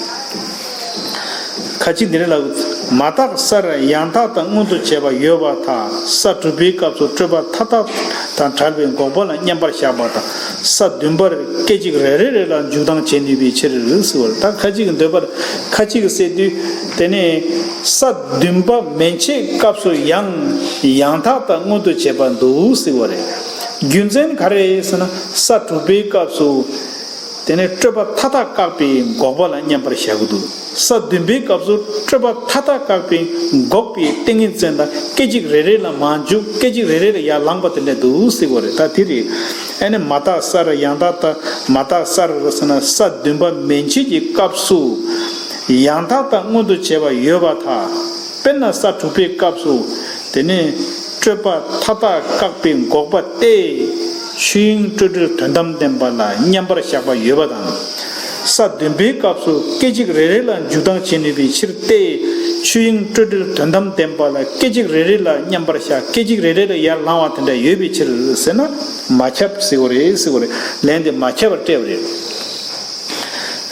ཁ་ཅིག་འདི་རེད་ལ། མ་དག་སར་ཡང་དག་དང་མངོན་དུ་བྱེད་པ་ཡོད་པར་ཐལ། ས་དྲུག་པའི་སྐབས་སུ་སྤྲོས་པ་མཐའ་དག་དང་བྲལ་བའི་འགོག་པ་ལ་མཉམ་པར་བཞག་པ་དང་། ས་བདུན་པར་སྐད་ཅིག་རེ་རེ་རེ་ལ་འཇུག་ལྡང་བྱེད་ནུས་པའི་ཕྱིར་ཟེར་བ་རེད། ད་ཁ་ཅིག་གི་འདོད་པར་ཁ་ཅིག་གི་སྲིད་དུས་དེ་ནས་ས་བདུན་པ་མན་ཆད་སྐབས་སུ་ཡང་ཡང་དག་དང་མངོན་དུ་བྱེད་པ་འདུག་ཟེར་བ་རེད། རྒྱུ་མཚན་ག་རེ་ཟེར་ན་ས་དྲུག་པའི་སྐབས་སུ། དེ་ནས་སྤྲོས་པ་མཐའ་དག་བཀག་པའི་འགོག་པ་ལ་མཉམ་པར་བཞག་གི་འདུག་ས་བདུན་པའི་སྐབས་སུ་སྤྲོས་པ་མཐའ་དག་བཀག་པའི་འགོག་པའི་ཏིང་ངེ་འཛིན་དང་སྐད་ཅིག་རེ་རེ་ལ་མ་འཇུག་སྐད་ཅིག་རེ་རེ་ལ་ཡར་ལངས་པ་དེ་འདྲ་འདུག་ཟེར་བ་རེད། ད་དེ་རེད། ཨ་ནི་མ་དག་སར་ཡང་དག་དང་མ་དག་སར་ཟེར་ན་ས་བདུན་པ་མན་ཆད་ཀྱི་སྐབས་སུ་ཡང་དག་དང་མངོན་དུ་བྱེད་པ་ཡོད་པར་ཐལ། དཔེར་ན་ས་དྲུག་པའི་སྐབས་སུ་དེ་ནས་སྤྲོས་པ་མཐའ་དག་བཀག་པའི་འགོག་པ་སྟེ། ཆོས་དབྱིངས་སྤྲོས་བྲལ་དོན་དམ་བདེན་པ་ལ་མཉམ་པར་བཞག་པ་ཡོད་པ་དང་། ས་བདུན་པའི་སྐབས་སུ་སྐད་ཅིག་རེ་རེ་ལ་འཇུག་ལྡང་བྱེད་ནུས་པའི་ཕྱིར་ཏེ། ཆོས་དབྱིངས་སྤྲོས་བྲལ་དོན་དམ་བདེན་པ་ལ་སྐད་ཅིག་རེ་རེ་ལ་མཉམ་པར་བཞག་སྐད་ཅིག་རེ་རེ་ལ་ཡར་ལངས་པ་དེ་འདྲ་ཡོད་པའི་ཕྱིར་ཟེར་ན་མ་ཁྱབ་ཟེར་བ་རེད་ཟེར་བ་རེད། ལན་དེ་མ་ཁྱབ་པར་སྤྲད་པ་རེད།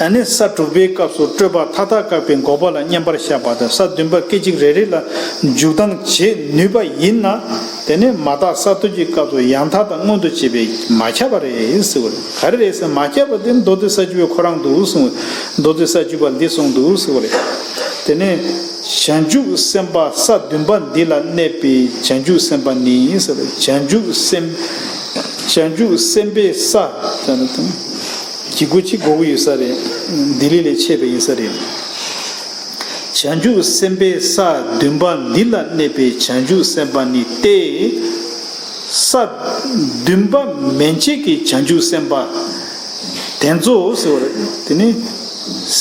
ཨ་ནི་ས་དྲུག་པའི་སྐབས་སུ་སྤྲོས་པ་མཐའ་དག་བཀག་པའི་འགོག་པ་ལ་མཉམ་པར་བཞག་པ་དང་ས་བདུན་པ་སྐད་ཅིག་རེ་རེ་ལ་འཇུག་ལྡང་བྱེད་ནུས་པ་ཡིན་ན། དེ་ནས་མ་དག་ས་བདུན་གྱི་སྐབས་སུ་ཡང་དག་དང་མངོན་དུ་བྱེད་པའི་མ་ཁྱབ་པ་རེད་ཟེར་བ་རེད། ག་རེ་རེད་ཟེར་མ་ཁྱབ་པ་དེ་མདོ་སྡེ་ས་བཅུ་པའི་ཁོ་རང་འདུག་གསུངས། མདོ་སྡེ་ས་བཅུ་པ་འདི་གསུངས་འདུག་ཟེར་བ་རེད། དེ་ནས་བྱང་ཆུབ་སེམས་དཔའ་ས་བདུན་པ་འདི་ལ་གནས་པའི་བྱང་ཆུབ་སེམས་དཔའ་ནི་ཟེར་བ་རེད། བྱང་ཆུབ་སེམས་བྱང་ཆུབ་སེམས་དཔའི་ས་ཟེར་ན་དང་། གི་གུ་ཅིག་གོ་གི་ཡོད་ས་རེད། ལྡི་ལི་ལས་མཆེད་པ་ཡིན་ས་རེད། བྱང་ཆུབ་སེམས་དཔའི་ས་བདུན་པ་འདི་ལ་གནས་པའི་བྱང་ཆུབ་སེམས་དཔའ་ནི་སྟེ། ས་བདུན་པ་མན་ཆད་ཀྱི་བྱང་ཆུབ་སེམས་དཔའ་དེ་ཚོ་ཟེར་བ་རེད། དེ་ནི་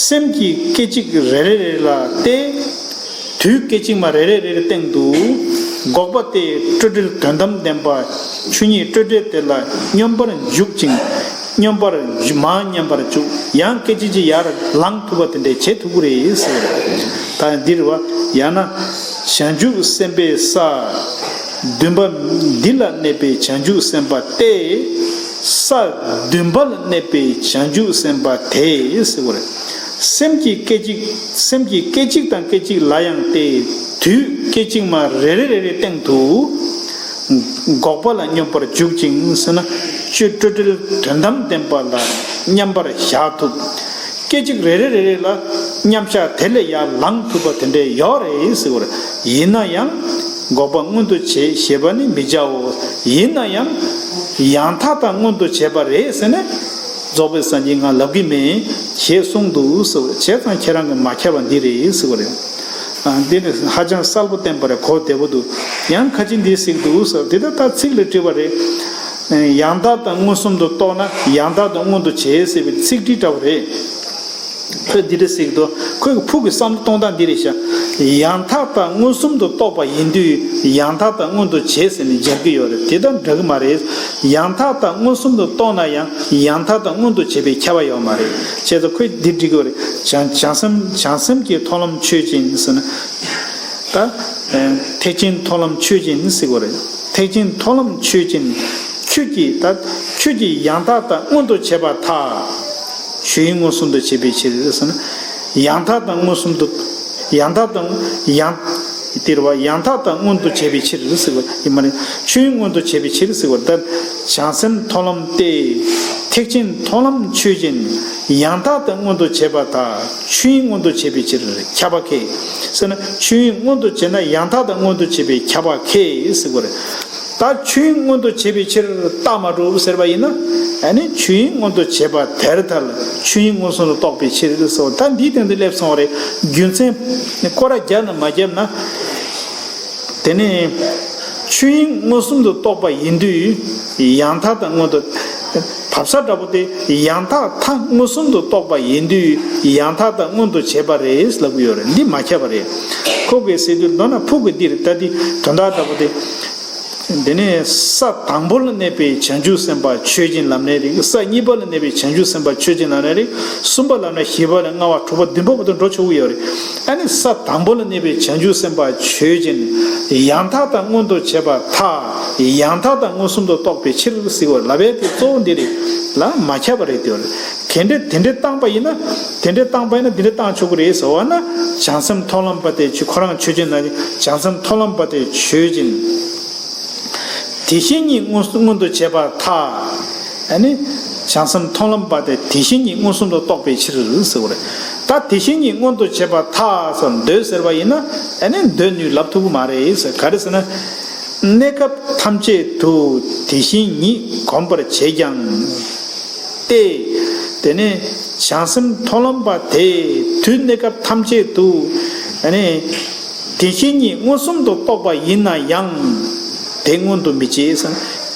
སེམས་ཀྱི་སྐད་ཅིག་རེ་རེ་རེ་ལ་སྟེ། དུས་སྐད་ཅིག་མ་རེ་རེ་རེ་རེ་སྟེང་དུ། འགོག་པ་སྟེ་སྤྲོས་བྲལ་དོན་དམ་བདེན་པ་ཆོས་ཉིད་སྤྲོས་བྲལ་དེ་ལ་སྙོམས་པར་འཇུག་ཅིང་། སྙོམས་པར་འཇུག་མར་མཉམ་པར་འཇུག་ཡང་སྐད་ཅིག་ཅིག་ཡར་ལངས་ཐུབ་པ་དེ་འདྲ་བྱེད་ཐུབ་ཀྱི་རེད་ཟེར། ད་འདིར་བ་ཡང་ན། བྱང་ཆུབ་སེམས་དཔའི་ས་བདུན་པ་འདི་ལ་གནས་པའི་བྱང་ཆུབ་སེམས་དཔའ་སྟེ། ས་བདུན་པ་ལ་གནས་པའི་བྱང་ཆུབ་སེམས་དཔའ་དེ་ཟེར་བ་རེད། སེམས་ཀྱི་སྐད་ཅིག་སེམས་ཀྱི་སྐད་ཅིག་དང་སྐད་ཅིག་ལ་ཡང་སྟེ། དུས་སྐད་ཅིག་མ་རེ་རེ་རེ་རེའི་སྟེང་དུ། འགོག་པ་ལ་སྙོམས་པར་འཇུག་ཅིང་ཟེར་ན། སྤྲོས་བྲལ་དོན་དམ་བདེན་པ་ལ་མཉམ་པར་བཞག་ཐུབ། སྐད་ཅིག་རེ་རེ་རེ་རེ་ལ་མཉམ་བཞག་དེ་ལས་ཡར་ལངས་ཐུབ་པ་དེ་འདྲ་ཡོད་རེད་ཟེར་བ་རེད། ཡིན་ན་ཡང་། འགོག་པ་མངོན་དུ་བྱེད་ཞེས་པ་ནི་མི་བྱའོ། ཡིན་ན་ཡང་། ཡང་དག་དང་མངོན་དུ་བྱེད་པ་རེད་ཟེར་ནས། རྫོགས་པའི་སངས་རྒྱས་ང་ལབ་ཀྱི་མེད་ཞེས་གསུངས་འདུག་ཟེར་བ་རེད། བྱས་ཙང་ཁྱེད་རང་གི་མ་ཁྱབ་པ་འདི་རེད་ཟེར་བ་རེད། ཨ། འདི་ནི་ཧ་ཅང་གསལ་པོ་བསྟན་པ་རེད། གོ་བདེ་པོ་འདུག་ཡང་ཁ་ཅིག་འདི་གཟིགས་འདུག་ཟེར། དེ་ལྟར་ད་ཚིག་ལ་དྲིས་པ་རེད། ཡང་དག་དང་མངོན་སུམ་དུ་རྟོགས་ན་ཡང་དག་དང་མངོན་དུ་བྱེད་ཟེར་བའི་ཚིག་འགྲེལ་འདྲ་བོ་རེད། ཁོས་འདི་འདྲ་ཟེར་གྱི་འདུག་ཁོས་ཕུགས་ཀྱི་བསམ་བློ་གཏོང་སྟངས་འདི་རེད་ཤག་ཡང་དག་དང་མངོན་སུམ་དུ་རྟོགས་པ་ཡིན་དུས་ཡང་དག་དང་མངོན་དུ་བྱེད་ཟེར་ནས་སྦྱར་གྱི་ཡོད་རེད། དེ་དང་འདྲ་གི་མ་རེད། ཡང་དག་དང་མངོན་སུམ་དུ་རྟོགས་ན་ཡང་ཡང་དག་དང་མངོན་དུ་བྱེད་པའི་ཁྱབ་པ་ཡོད་མ་རེད། བྱས་ཙང་ཁོས་འདི་འབྲི་གི་ཡོད་རེད། བྱང་བྱང་སེམས་བྱང་སེམས་ཀྱི་མཐོང་ལམ་ཆོས་ཅན་ཟེར་ན། ད། ཐེག་ཆེན་མཐོང་ལམ་ཆོས་ཅན་ཟེར་གྱི་ཡོད་རེད། ཐེག་ཆེན་མཐོང་ལམ་ཆོས་ཅན། ཁྱོད་ཀྱིས་ད། ཁྱོད་ཀྱིས་ཡང་དག་དང་མངོན་དུ་བྱེད་པར་ཐལ། ཆོས་དབྱིངས་མངོན་སུམ་དུ་བྱེད་པའི་ཕྱིར་ཟེར་ན། ཡང་དག་དང་མངོན་སུམ་དུ། ཡང་དག་དང་། ཡང་། དེ་རེད་བ། ཡང་དག་དང་མངོན་དུ་བྱེད་པའི་ཕྱིར་ཟེར་གྱི་ཡོད་རེད། ཡིན་མ་རེད། ཆོས་དབྱིངས་མངོན་དུ་བྱེད་པའི་ཕྱིར་ཟེར་གྱི་ཡོད་རེད། ད། བྱང་སེམས་མཐོང་ལམ་སྟེ། ཐེག་ཆེན་མཐོང་ལམ་ཆོས་ཅན། ཡང་དག་དང་མངོན་དུ་བྱེད་པར་ཐལ། ཆོས་དབྱིངས་མངོན་དུ་བྱེད་པའི་ཕྱིར་ཁྱབ་པ་ཁེགས། ཟེར་ན་ཆོས་དབྱིངས་མངོན་དུ་བྱེད་ན་ཡང་དག་དང་མངོན་དུ་བྱེད་པའི་ཁྱབ་པ་ཁེགས་ཟེར་གྱི་ཡོད་རེད། ད་ཆོས་དབྱིངས་མངོན་དུ་བྱེད་པའི་ཕྱིར་རྟགས་མ་གྲུབ་ཟེར་བ་ཡིན་ན། ཨ་ནི་ཆོས་དབྱིངས་མངོན་དུ་བྱེད་པ་དེར་ཐལ། ཆོས་དབྱིངས་མངོན་སུམ་དུ་རྟོགས་པའི་ཕྱིར་ཟེར་བ། ད་འདིའི་སྟེང་དུ་སླེབས་སོང་བ་རེད། རྒྱུ་མཚན་སྐོར་ར་བརྒྱབ་ན་མ་བརྒྱབ་ན། དེ་ནས་ཆོས་དབྱིངས་མངོན་སུམ་དུ་རྟོགས་པ་ཡིན་དུས་ཡང་དག་དང་མངོན་དུ། བབ་ས་འདྲ་པོ་དེ། ཡང་དག་མཐའ་མངོན་སུམ་དུ་རྟོགས་པ་ཡིན་དུས་ཡང་དག་དང་མངོན་དུ་བྱེད་པ་རེད་ལབ་ཀྱི་ཡོད་རེད། འདི་མ་ཁྱབ་པ་རེད། ཁོ་གིས་ཟེར་དུས་མདོར་ན་ཕུགས་ཀྱི་འདིར་ད་འདི་དོན་དག་འདྲ་པོ་དེ། དེ་ནས་ས་དང་པོ་ལ་གནས་པའི་བྱང་ཆུབ་སེམས་དཔའ་ཆོས་ཅན་ལབ་ནའི་རེད། ས་གཉིས་པ་ལ་གནས་པའི་བྱང་ཆུབ་སེམས་དཔའ་ཆོས་ཅན་ལབ་ནའི་རེད། གསུམ་པ་ལབ་ན་བཞི་པ་ལ་ལྔ་པ་དྲུག་པ་བདུན་པ་བར་དུ་འགྲོ་ཆོག་གི་ཡོད་རེད། ཨ་ནི་ས་དང་པོ་ལ་གནས་པའི་བྱང་ཆུབ་སེམས་དཔའ་ཆོས་ཅན། ཡང་དག་དང་མངོན་དུ་བྱེད་པར་ཐལ། ཡང་དག་དང་མངོན་སུམ་དུ་རྟོགས་པའི་ཕྱིར་ཟེར་བ་ལབ་པའི་དེ་གཙོ་བོ་འདི་རེད་ལ། མ་ཁྱབ་པ་རེད། དེ་བ་རེད། གལ་ཏེ་དེ་འདྲའི་བཏང་པ་ཡིན་ན། དེ་འདྲའི་བཏང་པ་ཡིན་ན་དེ་འདྲའི་བཏང་ཆོག་གི་རེད་ཟེར་བ་ན། བྱང་སེམས་མཐོང་ལམ་པ་དེ་ཆོས་ཁོ་རང་ཆོས་ཅན་ན། བྱང་སེམས་མཐོང་ལམ་པ་དེ་ཆོས་ཅན། དེ་བཞིན་ཉིད་མངོན་མངོན་དུ་བྱེད་པར་ཐལ། ཨ་ནི། བྱང་སེམས་མཐོང་ལམ་པ་དེ་དེ་བཞིན་ཉིད་མངོན་སུམ་དུ་རྟོགས་པའི་ཕྱིར་ཟེར་བ་རེད། ད་དེ་བཞིན་ཉིད་མངོན་དུ་བྱེད་པར་ཐལ་ཟེར་འདོད་ཟེར་བ་ཡིན་ན། ཨ་ནི་འདོད་ནུས་ལབ་ཐུབ་ཀྱི་མ་རེད་ཟེར། ག་རེ་ཟེར་ན། གནས་སྐབས་ཐམས་ཅད་དུ་དེ་བཞིན་ཉིད་གོམས་པར་བྱེད་ཀྱང་སྟེ། དེ་ནས་བྱང་སེམས་མཐོང་ལམ་པ་དེ་དུས་གནས་སྐབས་ཐམས་ཅད་དུ། ཨ་ནི། དེ་བཞིན་ཉིད་མངོན་སུམ་དུ་རྟོགས་པ་ཡིན་ན་ཡང་། དེ་མངོན་དུ་མི་བྱེད་ཟེར།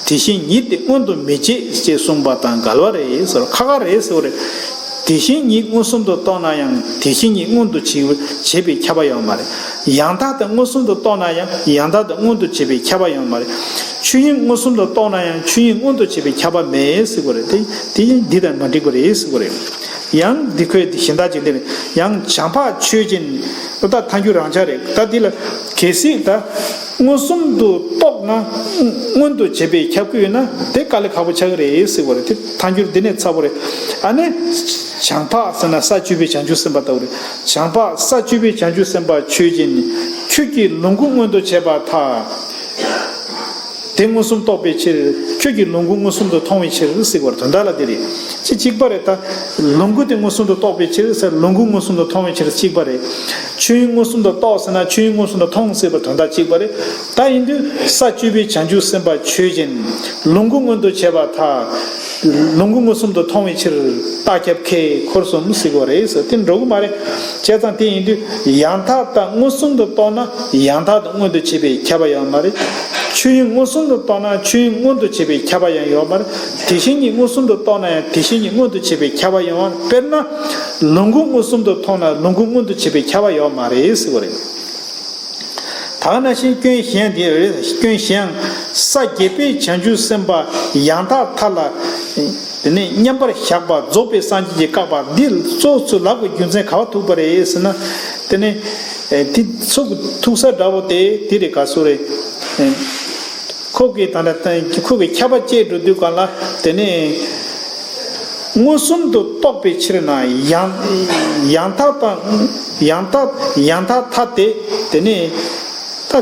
དེ་བཞིན་ཉིད་དེ་མངོན་དུ་མི་བྱེད་ཅེས་གསུངས་པ་དང་འགལ་བ་རེད་ཟེར། ཁ་ཁ་རེད་ཟེར་བ་རེད། དེ་བཞིན་ཉིད་མངོན་སུམ་དུ་རྟོགས་ན་ཡང་དེ་བཞིན་ཉིད་མངོན་དུ་བྱེད་པའི་ཁྱབ་པ་ཡོད་མ་རེད། ཡང་དག་དང་མངོན་སུམ་དུ་རྟོགས་ན་ཡང་ཡང་དག་དང་མངོན་དུ་བྱེད་པའི་ཁྱབ་པ་ཡོད་མ་རེད། ཆོས་དབྱིངས་མངོན་སུམ་དུ་རྟོགས་ན་ཡང་ཆོས་དབྱིངས་མངོན་དུ་བྱེད་པའི་ཁྱབ་པ་མེད་ཟེར་བ་རེད། དེ་དེ་འདི་དང་མ་འགྲིག་པ་རེད་ཟེར་བ་རེད། ཡང་འདི་ཁོས་དེ་གཞན་དག་ཅིག་འདི་ནི་ཡང་བྱམས་པ་ཆོས་ཅན། ད་ཐལ་འགྱུར་རང་འཇགས་རེད། ད་འདི་ལ་གལ་སྲིད་ད་མངོན་སུམ་དུ་རྟོགས་ན་མངོན་དུ་བྱེད་པའི་ཁྱབ་ཀྱི་ཡོད་ན་དེ་དཀའ་ལས་ཁག་པོ་ཆགས་ཀྱི་རེད་ཟེར་བ་རེད། དེ་ཐལ་འགྱུར་འདི་ནས་ཚ་པོ་རེད། ཨ་ནི། བྱམས་པ་ཟེར་ན་ས་བཅུ་པའི་བྱང་ཆུབ་སེམས་དཔའ་ལྟ་བུ་རེད། བྱམས་པ་ས་བཅུ་པའི་བྱང་ཆུབ་སེམས་དཔའ་ཆོས་ཅན། ཁྱོད་ཀྱིས་ལོངས་སྐུ་མངོན་དུ་བྱེད་པར་ཐལ། དེ་མངོན་སུམ་རྟོགས་པའི་ཕྱིར། ཁྱོད་ཀྱིས་ལོངས་སྐུ་མངོན་སུམ་དུ་མཐོང་བའི་ཕྱིར་ཟེར་བར་དོན་དག་ལ་དེ་རེད། ཅི་གཅིག་པ་རེད་ད། ལོངས་སྐུ་དེ་མངོན་སུམ་དུ་རྟོགས་པའི་ཕྱིར་ཟེར། ལོངས་སྐུ་མངོན་སུམ་དུ་མཐོང་བའི་ཕྱིར་གཅིག་པ་རེད། ཆོས་དབྱིངས་མངོན་སུམ་དུ་རྟོགས་ཟེར་ན་ཆོས་དབྱིངས་མངོན་སུམ་དུ་མཐོང་ཟེར་བར་དོན་དག་གཅིག་པ་རེད། ད་ཡིན་དུས་ས་བཅུ་པའི་བྱང་ཆུབ་སེམས་དཔའ་ཆོས་ཅན། ལོངས་སྐུ་མངོན་དུ་བྱེད་པར་ཐལ། ལོངས་སྐུ་མངོན་སུམ་དུ་མཐོང་བའི་ཕྱིར་རྟགས་ཁྱབ་ཁེགས་འཁོར་གསུམ་ཟེར་བ་རེད་ཟེར། དེ་འགྲོ་གི་མ་རེད། བྱས་ཙང་དེ་ཡིན་དུས་ཡང་དག་དང་མངོན་སུམ་དུ་རྟོགས་ན་ཡང་དག་དང་མངོན་དུ་བྱེད་པའི་ཁྱབ་པ་ཡོད་མ་རེད། ཆོས་དབྱིངས་མངོན་སུམ་དུ་རྟོགས་ན་ཆོས་དབྱིངས་མངོན་དུ་བྱེད་པའི་ཁྱབ་པ་ཡང་ཡོད་མ་རེད། དེ་བཞིན་ཉིད་མངོན་སུམ་དུ་རྟོགས་ན་ཡང་དེ་བཞིན་ཉིད་མངོན་དུ་བྱེད་པའི་ཁྱབ་པ་ཡང་ཡོད་མ་རེད། དཔེར་ན། ལོངས་སྐུ་མངོན་སུམ་དུ་མཐོང་ན་ལོངས་སྐུ་མངོན་དུ་བྱེད་པའི་ཁྱབ་པ་ཡོད་མ་རེད་ཟེར་བ་རེད། ད་ག་ནང་བཞིན་སྐྱོན་གཞན་དེ་རེད། སྐྱོན་གཞན། ས་བརྒྱད་པའི་བྱང་ཆུབ་སེམས་དཔའ་ཡང་དག་མཐའ་ལ། དེ་ནས་མཉམ་པར་བཞག་པ་རྫོགས་པའི་སངས་རྒྱས་ཀྱིས་བཀག་པ་འདི་གཙོ་བོ་ཚུར་ལབ་པའི་རྒྱུ་མཚན་ག་པར་ཐུག་པ་རེད་ཟེར་ན། དེ་ནས་དེ་ཚུར་ཐུག་ས་འདྲ་བོ་དེ་དེ་རེད། ག་སུ་རེད། ཁོ་གིས་ད་ལྟ་ཁོ་གིས་ཁྱབ་པ་བཅད་འགྲོ་དུས་གང་ལ་དེ་ནས་མངོན་སུམ་དུ་རྟོགས་པའི་ཕྱིར་ན་ཡང་ཡང་དག་དང་ཡང་དག་ཡང་དག་མཐའ་དེ་དེ་ནས་ད་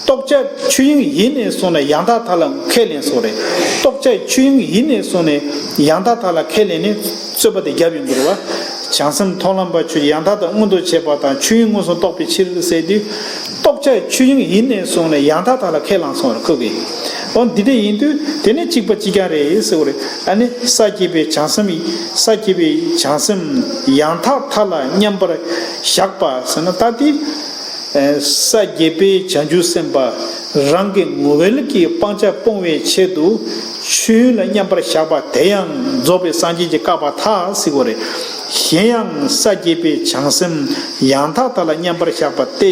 རྟོགས་བྱ་ཆོས་དབྱིངས་ཡིན་ནས་སོང་ན་ཡང་དག་མཐའ་ལ་ཁས་ལེན་སོགས་རེད། རྟོགས་བྱ་ཆོས་དབྱིངས་ཡིན་ནས་སོང་ནས་ཡང་དག་མཐའ་ལ་ཁས་ལེན་ནས་རྩོད་པ་དེ་རྒྱབ་ཡོང་གི་རེད་བ། བྱང་སེམས་མཐོང་ལམ་པ་ཆོས་ཡང་དག་དང་མངོན་དུ་བྱེད་པ་དང་ཆོས་དབྱིངས་མངོན་སུམ་རྟོགས་པའི་ཕྱིར་ཟེར་དུས། རྟོགས་བྱ་ཆོས་དབྱིངས་ཡིན་ནས་བཟུང་ནས་ཡང་དག་དག་ལ་ཁས་བླངས་སོང་བར་ཁོ་གིས། འོ་འདི་འདྲ་ཡིན་དུས་དེ་ནི་གཅིག་པ་གཅིག་རྐྱང་རེད་ཟེར་བ་རེད། ཨ་ནི་ས་བརྒྱད་པའི་བྱང་སེམས་ཡིན། ས་བརྒྱད་པའི་བྱང་སེམས་ཡང་དག་མཐའ་ལ་མཉམ་པར་བཞག་པ་ཟེར་ན་ད་དེ། ས་བརྒྱད་པའི་བྱང་ཆུབ་སེམས་དཔའ་རང་གི་ངོ་བོ་གི་སྤང་བྱ་སྤོང་བའི་ཆེད་དུ། མཆོད་ཡོན་ལ་མཉམ་པར་བཞག་པ་དེ་ཡང་རྫོགས་པའི་སངས་རྒྱས་ཀྱིས་བཀག་པར་ཐལ་ཟེར་གྱི་ཡོད་རེད། གཞན་ཡང་སངས་རྒྱས་པའི་བྱང་སེམས་ཡང་དག་ལྟ་ལ་མཉམ་པར་བཞག་པ་སྟེ།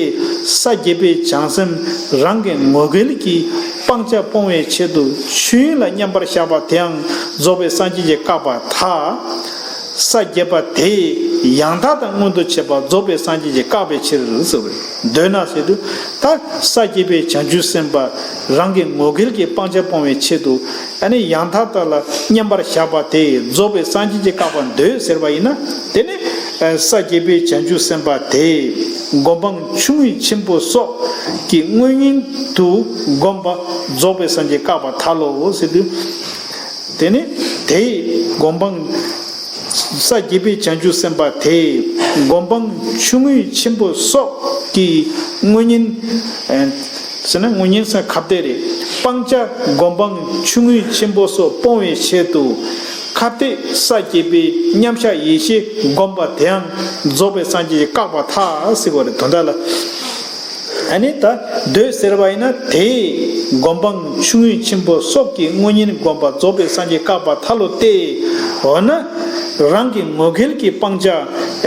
སངས་རྒྱས་པའི་བྱང་སེམས་རང་གི་ངོ་འགལ་གྱི་སྤང་བྱ་སྤོང་བའི་ཆེད་དུ་མཆོད་ཡོན་ལ་མཉམ་པར་བཞག་པ་དེའང་རྫོགས་པའི་སངས་རྒྱས་ཀྱིས་བཀག་པར་ཐལ། སངས་རྒྱས་པ་དེས་ཡང་དག་ལྟ་མངོན་དུ་བྱེད་པ་རྫོགས་པའི་སངས་རྒྱས་ཀྱིས་བཀག་པའི་ཕྱིར་ཟེར་བ་རེད། མདོར་ན་ཟེར་དུས་ད་སངས་རྒྱས་པའི་བྱང་ཆུབ་སེམས་དཔའ་རང་གི་ངོ་འགལ་གྱི་སྤང་བྱ་སྤོང་བའི་ཆེད་དུ། ཨ་ནི་ཡང་དག་ལྟ་ལ་མཉམ་པར་བཞག་པ་དེ་རྫོགས་པའི་སངས་རྒྱས་ཀྱིས་བཀག་པར་འདོད་ཟེར་བ་ཡིན་ན། དེ་ནི་སངས་རྒྱས་པའི་བྱང་ཆུབ་སེམས་དཔའ་དེས་སྒོམ་སྤང་ཆུང་ངུའི་ཆེན་པོ་སོགས་ཀྱི་དངོས་གཉེན་དུ་བསྒོམས་པ་རྫོགས་པའི་སངས་རྒྱས་ཀྱིས་བཀག་པར་ཐལ་ལོ་ཟེར་དུས། དེ་ནི་དེས་སྒོམ་སྤང་སངས་རྒྱས་པའི་བྱང་ཆུབ་སེམས་དཔའ་དེས་སྒོམ་སྤང་ཆུང་ངུའི་ཆེན་པོ་སོགས་ཀྱི་དངོས་གཉེན། ཟེར་ན་དངོས་གཉེན་ཟེར་ཁ་གཏད་རེད། སྤང་བྱ་སྒོམ་སྤང་ཆུང་ངུའི་ཆེན་པོ་སོགས་སྤོང་བའི་ཆེད་དུ། ཁ་གཏད་སངས་རྒྱས་པའི་མཉམ་གཞག་ཡེ་ཤེས་བསྒོམས་པ་དེའང་རྫོགས་པའི་སངས་རྒྱས་ཀྱིས་བཀག་པར་ཐལ་ཟེར་བ་རེད། དོན་དག་ལ། ཨ་ནི་ད་འདོད་ཟེར་བ་ཡིན་ན། དེས་སྒོམ་སྤང་ཆུང་ངུའི་ཆེན་པོ་སོགས་ཀྱི་དངོས་གཉེན་བསྒོམས་པ་རྫོགས་པའི་སངས་རྒྱས་ཀྱིས་བཀག་པར་ཐལ་ལོ་སྟེ། འོ་ན་རང་གི་ངོ་འགལ་གྱི་སྤང་བྱ།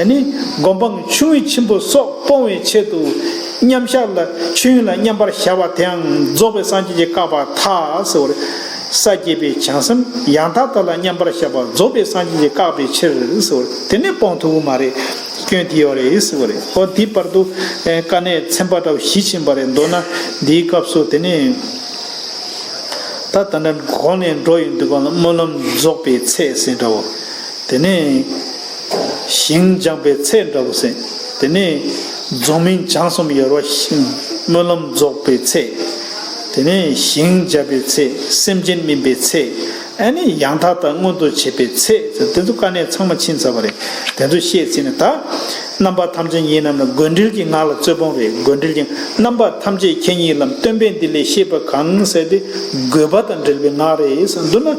ཨ་ནི་སྒོམ་སྤང་ཆུང་ངུའི་ཆེན་པོ་སོགས་སྤོང་བའི་ཆེད་དུ་མཉམ་གཞག་ལ་མཆོད་ཡོན་ལ་མཉམ་པར་བཞག་པ་དེའང་རྫོགས་པའི་སངས་རྒྱས་ཀྱིས་བཀག་པར་ཐལ་ཟེར་བ་རེད། སངས་རྒྱས་པའི་བྱང་སེམས་ཡང་དག་ལྟ་ལ་མཉམ་པར་བཞག་པ་རྫོགས་པའི་སངས་རྒྱས་ཀྱིས་བཀག་པའི་ཕྱིར་ཟེར་བ་རེད། དེ་ནི་སྤོང་ཐུབ་ཀྱི་མ་རེད། སྐྱོན་དེ་ཡོད་རེད་ཟེར་བ་རེད། ཨོ་དེའི་བར་དུ་དཀའ་གནད་ཚན་པ་འདྲ་བོ་བཞི་ཕྱིན་པ་རེད། མདོར་ན་འདིའི་སྐབས་སུ་དེ་ནི་ད་ད་ལྟ་གོང་ནས་འགྲོ་ཡོང་དུས་གང་ལ་སྨོན་ལམ་རྫོགས་པའི་ཚད་ཟེར་འདྲ་བོ། དེ་ནས་ཞིང་སྦྱངས་པའི་ཚད་འདྲ་བོ་ཟེར། དེ་ནས་རྫོགས་སྨིན་སྦྱངས་གསུམ་ཡོད་རེད་བ། སྨོན་ལམ་རྫོགས་པའི་ཚད། དེ་ནས་ཞིང་སྦྱངས་པའི་ཚད། སེམས་ཅན་སྨིན་པའི་ཚད། ཨ་ནི་ཡང་དག་ལྟ་མངོན་དུ་བྱེད་པའི་ཚད་ཟེར། དེ་ཚོ་དཀའ་གནད་ཚང་མ་ཕྱིན་ཚར་བ་རེད། དེ་ཚོ་བཤད་ཚར་ནས་ད། རྣམ་པ་ཐམས་ཅད་ཉིད་རྣམས་ལ། དགོས་འབྲེལ་གྱི་ངག་ལ་རྩོད་སྤོང་རེད། དགོས་འབྲེལ་གྱི་རྣམ་པ་ཐམས་ཅད་མཁྱེན་ཉིད་ལམ། སྟོན་པས་འདི་ལས་བཤད་པ་གང་ཟེར་ཏེ། དགོས་པ་དང་འབྲེལ་བའི་ངག་རེད་ཟེར། མདོར་ན་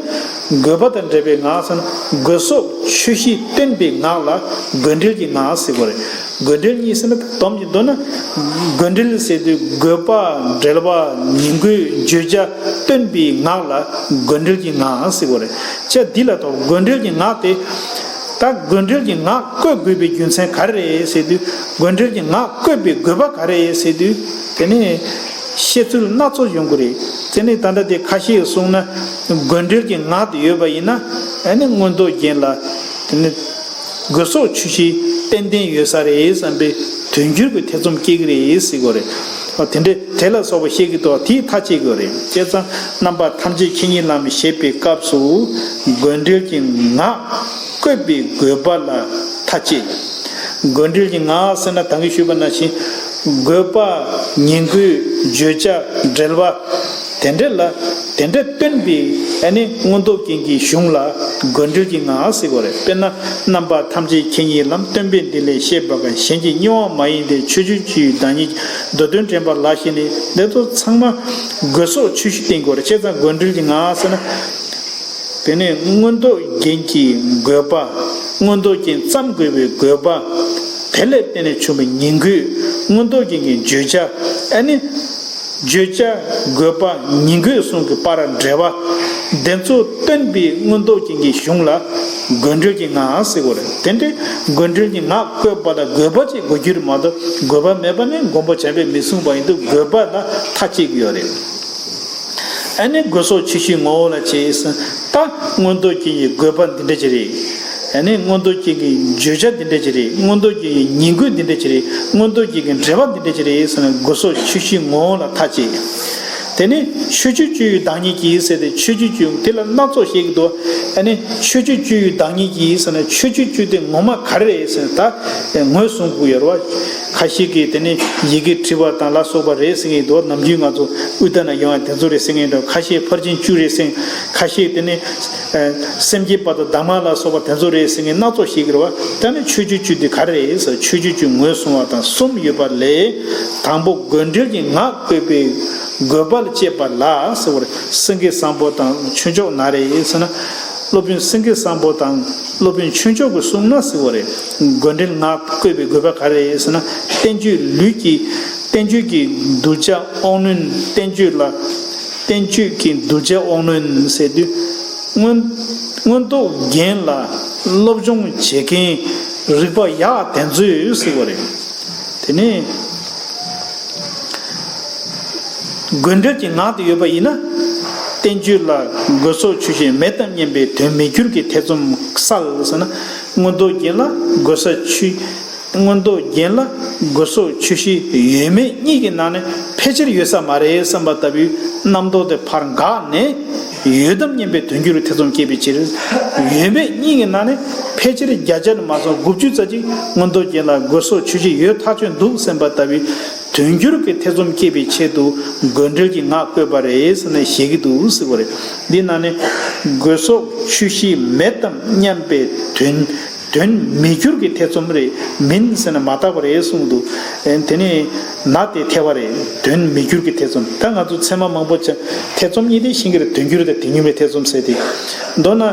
དགོས་པ་དང་འབྲེལ་བའི་ངག་ཟེར་ན། དགོས་སོགས་ཆོས་བཞི་སྟོན་པའི་ངག་ལ་དགོས་འབྲེལ་གྱི་ངག་ཟེར་གྱི་ཡོད་རེད། དགོས་འབྲེལ་གཉིས་ཟེར་ན་ད་སྡོམ་གྱི། མདོར་ན་དགོས་འབྲེལ་ཟེར་དུས་དགོས་པ། འབྲེལ་བ། ཉིང་དགོས། བརྗོད་བྱ་སྟོན་པའི་ངག་ལ་དགོས་འབྲེལ་གྱི་ངག་ཟེར་གྱི་ཡོད་རེད། བྱས་འདི་ལ་ད་དགོས་འབྲེལ་གྱི་ངག་དེ། ད་དགོས་འབྲེལ་གྱི་ངག་བཀོད་དགོས་པའི་རྒྱུ་མཚན་ག་རེ་རེད་ཟེར་དུས། དགོས་འབྲེལ་གྱི་ངག་བཀོད་པའི་དགོས་པ་ག་རེ་རེད་ཟེར་དུས། དེ་ནས་བཤད་ཚུལ་སྣ་ཚོགས་ཡོང་གི་རེད། དེ་ནས་ད་ལྟ་དེ་ཁ་ཤས་གསུངས་ན། དགོས་འབྲེལ་གྱི་ངག་དེ་ཡོད་པ་ཡིན་ན། ཨ་ནི་མངོན་རྟོགས་རྒྱན་ལ། དེ་ནས་དགོས་སོགས་ཆོས་བཞི་ཏན་ཏན་ཡོད་ས་རེད་བསམ་པའི་དོན་འགྱུར་གྱི་ཐེ་ཚོམ་སྐྱེ་གི་རེད་ཟེར་གྱི་ཡོད་རེད། དེ་འདྲ་དེ་ལ་སོགས་པ་བཤད་ཀྱི་འདུག་དེའི་ཐག་བཅད་ཀྱི་ཡོད་རེད། བྱས་ཙང་རྣམ་པ་ཐམས་ཅད་མཁྱེན་ཉིད་ལམ་ཞེས་པའི་སྐབས་སུ་དགོས་འབྲེལ་གྱི་ངག་བཀོད་པའི་དགོས་པ་ལ་ཐག་བཅད། དགོས་འབྲེལ་གྱི་ངག་ཟེར་ན་ད་གིན་ཞུས་པ་ནང་བཞིན་དགོས་པ། ཉིང་དགོས། བརྗོད་བྱ། འབྲེལ་བ། དེ་འདྲ་ལ་དེ་འདྲ་སྟོན་པའི་ཨ་ནི་མངོན་རྟོགས་རྒྱན་གྱི་གཞུང་ལ་དགོས་འབྲེལ་གྱི་ངག་ཟེར་གྱི་ཡོད་རེད། དཔེར་ན་རྣམ་པ་ཐམས་ཅད་མཁྱེན་ཉིད་ལམ། སྟོན་པས་འདི་ལས་བཤད་པ་གང་། གཞན་གྱིས་རྙེད་པ་མ་ཡིན་ཏེ། ཆོས་ཅན་སྤྱོད་ཡུལ་བདག་ཉིད་ཀྱིས། མདོ་དོན་དྲན་པ་ལ་ཞེན་ནས། འདི་ཚོ་ཚང་མ་དགོས་སོགས་ཆོས་བཞི་བསྟན་གྱི་ཡོད་རེད། བྱས་ཙང་དགོས་འབྲེལ་གྱི་ངག་ཟེར་ན། དེ་ནས་མངོན་རྟོགས་རྒྱན་གྱི་དགོས་པ། མངོན་རྟོགས་རྒྱན་བརྩམ་དགོས་པའི་དགོས་པ། དེ་ལ་བརྟེན་ནས་བྱུང་བའི་ཉིང་དགོས། མངོན་རྟོགས་རྒྱན་གྱི་བརྗོད་བྱ། ཨ་ནི་བརྗོད་བྱ་དགོས་པ། ཉིང་དགོས་གསུམ་གྱི་བར་འབྲེལ་བ། དེ་ཚོ་སྟོན་པའི་མངོན་རྟོགས་རྒྱན་གྱི་གཞུང་ལ་དགོས་འབྲེལ་གྱི་ངག་ཟེར་གྱི་ཡོད་རེད། དེ་འདྲའི་དགོས་འབྲེལ་གྱི་ངག་བཀོད་པ་ལ་དགོས་པ་ཅིག་དགོས་རྒྱུ་རེད་མ་གཏོགས། དགོས་པ་མེད་པ་ནི་མགོན་པོ་བྱམས་པས་མི་གསུངས་པ་ཡིན་དུས། དགོས་པ་ལ་ཐག་བཅད་ཀྱི་ཡོད་རེད། ཨ་ནི་དགོས་སོགས་ཆོས་བཞིའི་ངོ་བོ་ལ་བྱས་ཟིན། ད་མངོན་རྟོགས་རྒྱན་གྱི་དགོས་པ་འདི་འདྲ་ཅིག་རེད། ཨ་ནི་མངོན་རྟོགས་རྒྱན་གྱི་བརྗོད་བྱ་འདི་འདྲ་ཅིག་རེད། མངོན་རྟོགས་རྒྱན་གྱི་ཉིང་དགོས་འདི་འདྲ་ཅིག་རེད། མངོན་རྟོགས་རྒྱན་གྱི་འབྲེལ་བ་འདི་འདྲ་ཅིག་རེད་ཟེར་ན། དགོས་སོགས་ཆོས་བཞིའི་ངོ་བོ་ལ་ཐག་བཅད། དེ་ནས་ཆོས་ཅན་སྤྱོད་ཡུལ་བདག་ཉིད་ཀྱིས་ཟེར་ཏེ། ཆོས་ཅན་སྤྱོད་ཡུལ་དེ་ལ་སྣ་ཚོགས་བཤད་ཀྱི་འདུག་ཨ་ནི་ཆོས་ཅན་སྤྱོད་ཡུལ་བདག་ཉིད་ཀྱིས་ཟེར་ན། ཆོས་ཅན་སྤྱོད་དེ་ངོ་མ་ག་རེ་རེད་ཟེར་ན། ད་ངོས་བཟུང་དགོས་ཡོད་རེད་བ། ཁ་ཤས་ཀྱིས་དེ་ནི་ཡི་གེ་བྲིས་པ་དང་ལ་སོགས་པ་རེད་ཟེར་མཁན་འདུག་ནམ་རྒྱུན་ང་ཚོ་དབུས་ད་ན་ཡོང་ཡ་དེ་ཚོ་རེད་ཟེར་མཁན་འདུག་ཁ་ཤས་ཕར་ཕྱིན་བཅུ་རེད་ཟེར། ཁ་ཤས་དེ་ནི་ཨ་སེམས་བསྐྱེད་པ་དང་གདམས་ངག་ལ་སོགས་པ་དེ་ཚོ་རེད་ཟེར་མཁན་སྣ་ཚོགས་ཤིག་རེད་བ། ད་ནི་ཆོས་ཅན་སྤྱོད་དེ་ག་རེ་རེད་ཟེར། ཆོས་ཅན་སྤྱོད་ངོས་བཟུང་བ་དང་གསུམ་ཡོད་པ་ལས། དང་པོ་དགོས་འབྲེལ་གྱི་ངག་བཀོད་པའི་དགོས་པ་ལ་དཔྱད་པ་ལ་ཟེར་བ་རེད། སེང་གེ་བཟང་པོ་དང་ཆོས་མཆོག་ན་རེ་ཟེར་ན། སློབ་དཔོན་སེང་གེ་བཟང་པོ་དང་སློབ་དཔོན་ཆོས་མཆོག་གིས་གསུངས་ན་ཟེར་བ་རེད། དགོས་འབྲེལ་ངག་བཀོད་པའི་དགོས་པ་ག་རེ་རེད་ཟེར་ན། བསྟན་བཅོས་ལུས་ཀྱི། བསྟན་བཅོས་ཀྱི་གདུལ་བྱ་དབང་རྣོན་བསྟན་བཅོས་ལ། བསྟན་བཅོས་ཀྱི་གདུལ་བྱ་དབང་རྣོན་ཟེར་དུས། མངོན་མངོན་རྟོགས་རྒྱན་ལ་སློབ་སྦྱོང་བྱེད་མཁན་རིག་པ་ཡག་དེ་ཚོས་ཟེར་བ་རེད། དེ་ནས་དགོས་འབྲེལ་གྱི་ངག་དེ་ཡོད་པ་ཡིན་ན། བསྟན་བཅོས་ལ་དགོས་སོགས་ཆོས་བཞི་མེད་དམ་སྙམ་པའི་དོན་མི་འགྱུར་གྱི་ཐེ་ཚོམ་སེལ་ཟེར་ན། མངོན་རྟོགས་རྒྱན་ལ་དགོས་ས་ཆོས། མངོན་རྟོགས་རྒྱན་ལ་དགོས་སོགས་ཆོས་བཞི་ཡོད་མེད་གཉིས་ཀྱི་ནང་ནས་ཕལ་ཆེར་ཡོད་ས་མ་རེད་བསམ་པ་ལྟ་བུའི་རྣམ་རྟོག་དེ་ཕར་འགགས་ནས། ཡོད་དམ་སྙམ་པའི་དོན་འགྱུར་ཐེ་ཚོམ་སྐྱེས་པའི་ཕྱིར། ཡོད་མེད་གཉིས་ཀྱི་ནང་ནས་ཕལ་ཆེར་བརྒྱ་ཆ་ནས་མ་སོང་དགུ་བཅུ་ཙམ་ཅིག་མངོན་རྟོགས་རྒྱན་ལ་དགོས་སོགས་ཆོས་བཞི་ཡོད་ཐག་ཆོད་འདུག་བསམ་པ་ལྟ་བུའི་དོན་འགྱུར་གྱི་ཐེ་ཚོམ་སྐྱེས་པའི་ཆེད་དུ་དགོས་འབྲེལ་གྱི་ངག་བཀོད་པ་རེད་ཟེར་ནས་བཤད་ཀྱི་འདུག་ཟེར་བ་རེད། འདི་ནང་ནས་དགོས་སོགས་ཆོས་བཞི་མེད་དམ་སྙམ་པའི་དོན། དོན་མི་འགྱུར་གྱི་ཐེ་ཚོམ་རེད། མིན་ཟེར་ན་མ་བརྟགས་པ་རེད་གསུངས་འདུག། ཨེ། དེ་ནས་ན་དེ་ཐལ་བ་རེད། དོན་མི་འགྱུར་གྱི་ཐེ་ཚོམ། ད་ང་ཚོ་ཚད་མ་མང་པོ་ཅིག་ཐེ་ཚོམ་གཉིས་དེ་ཤེས་ཀྱི་རེད། དོན་འགྱུར་དང་དོན་ཉིད་མེད་ཐེ་ཚོམ་ཟེར་ཏེ། མདོར་ན།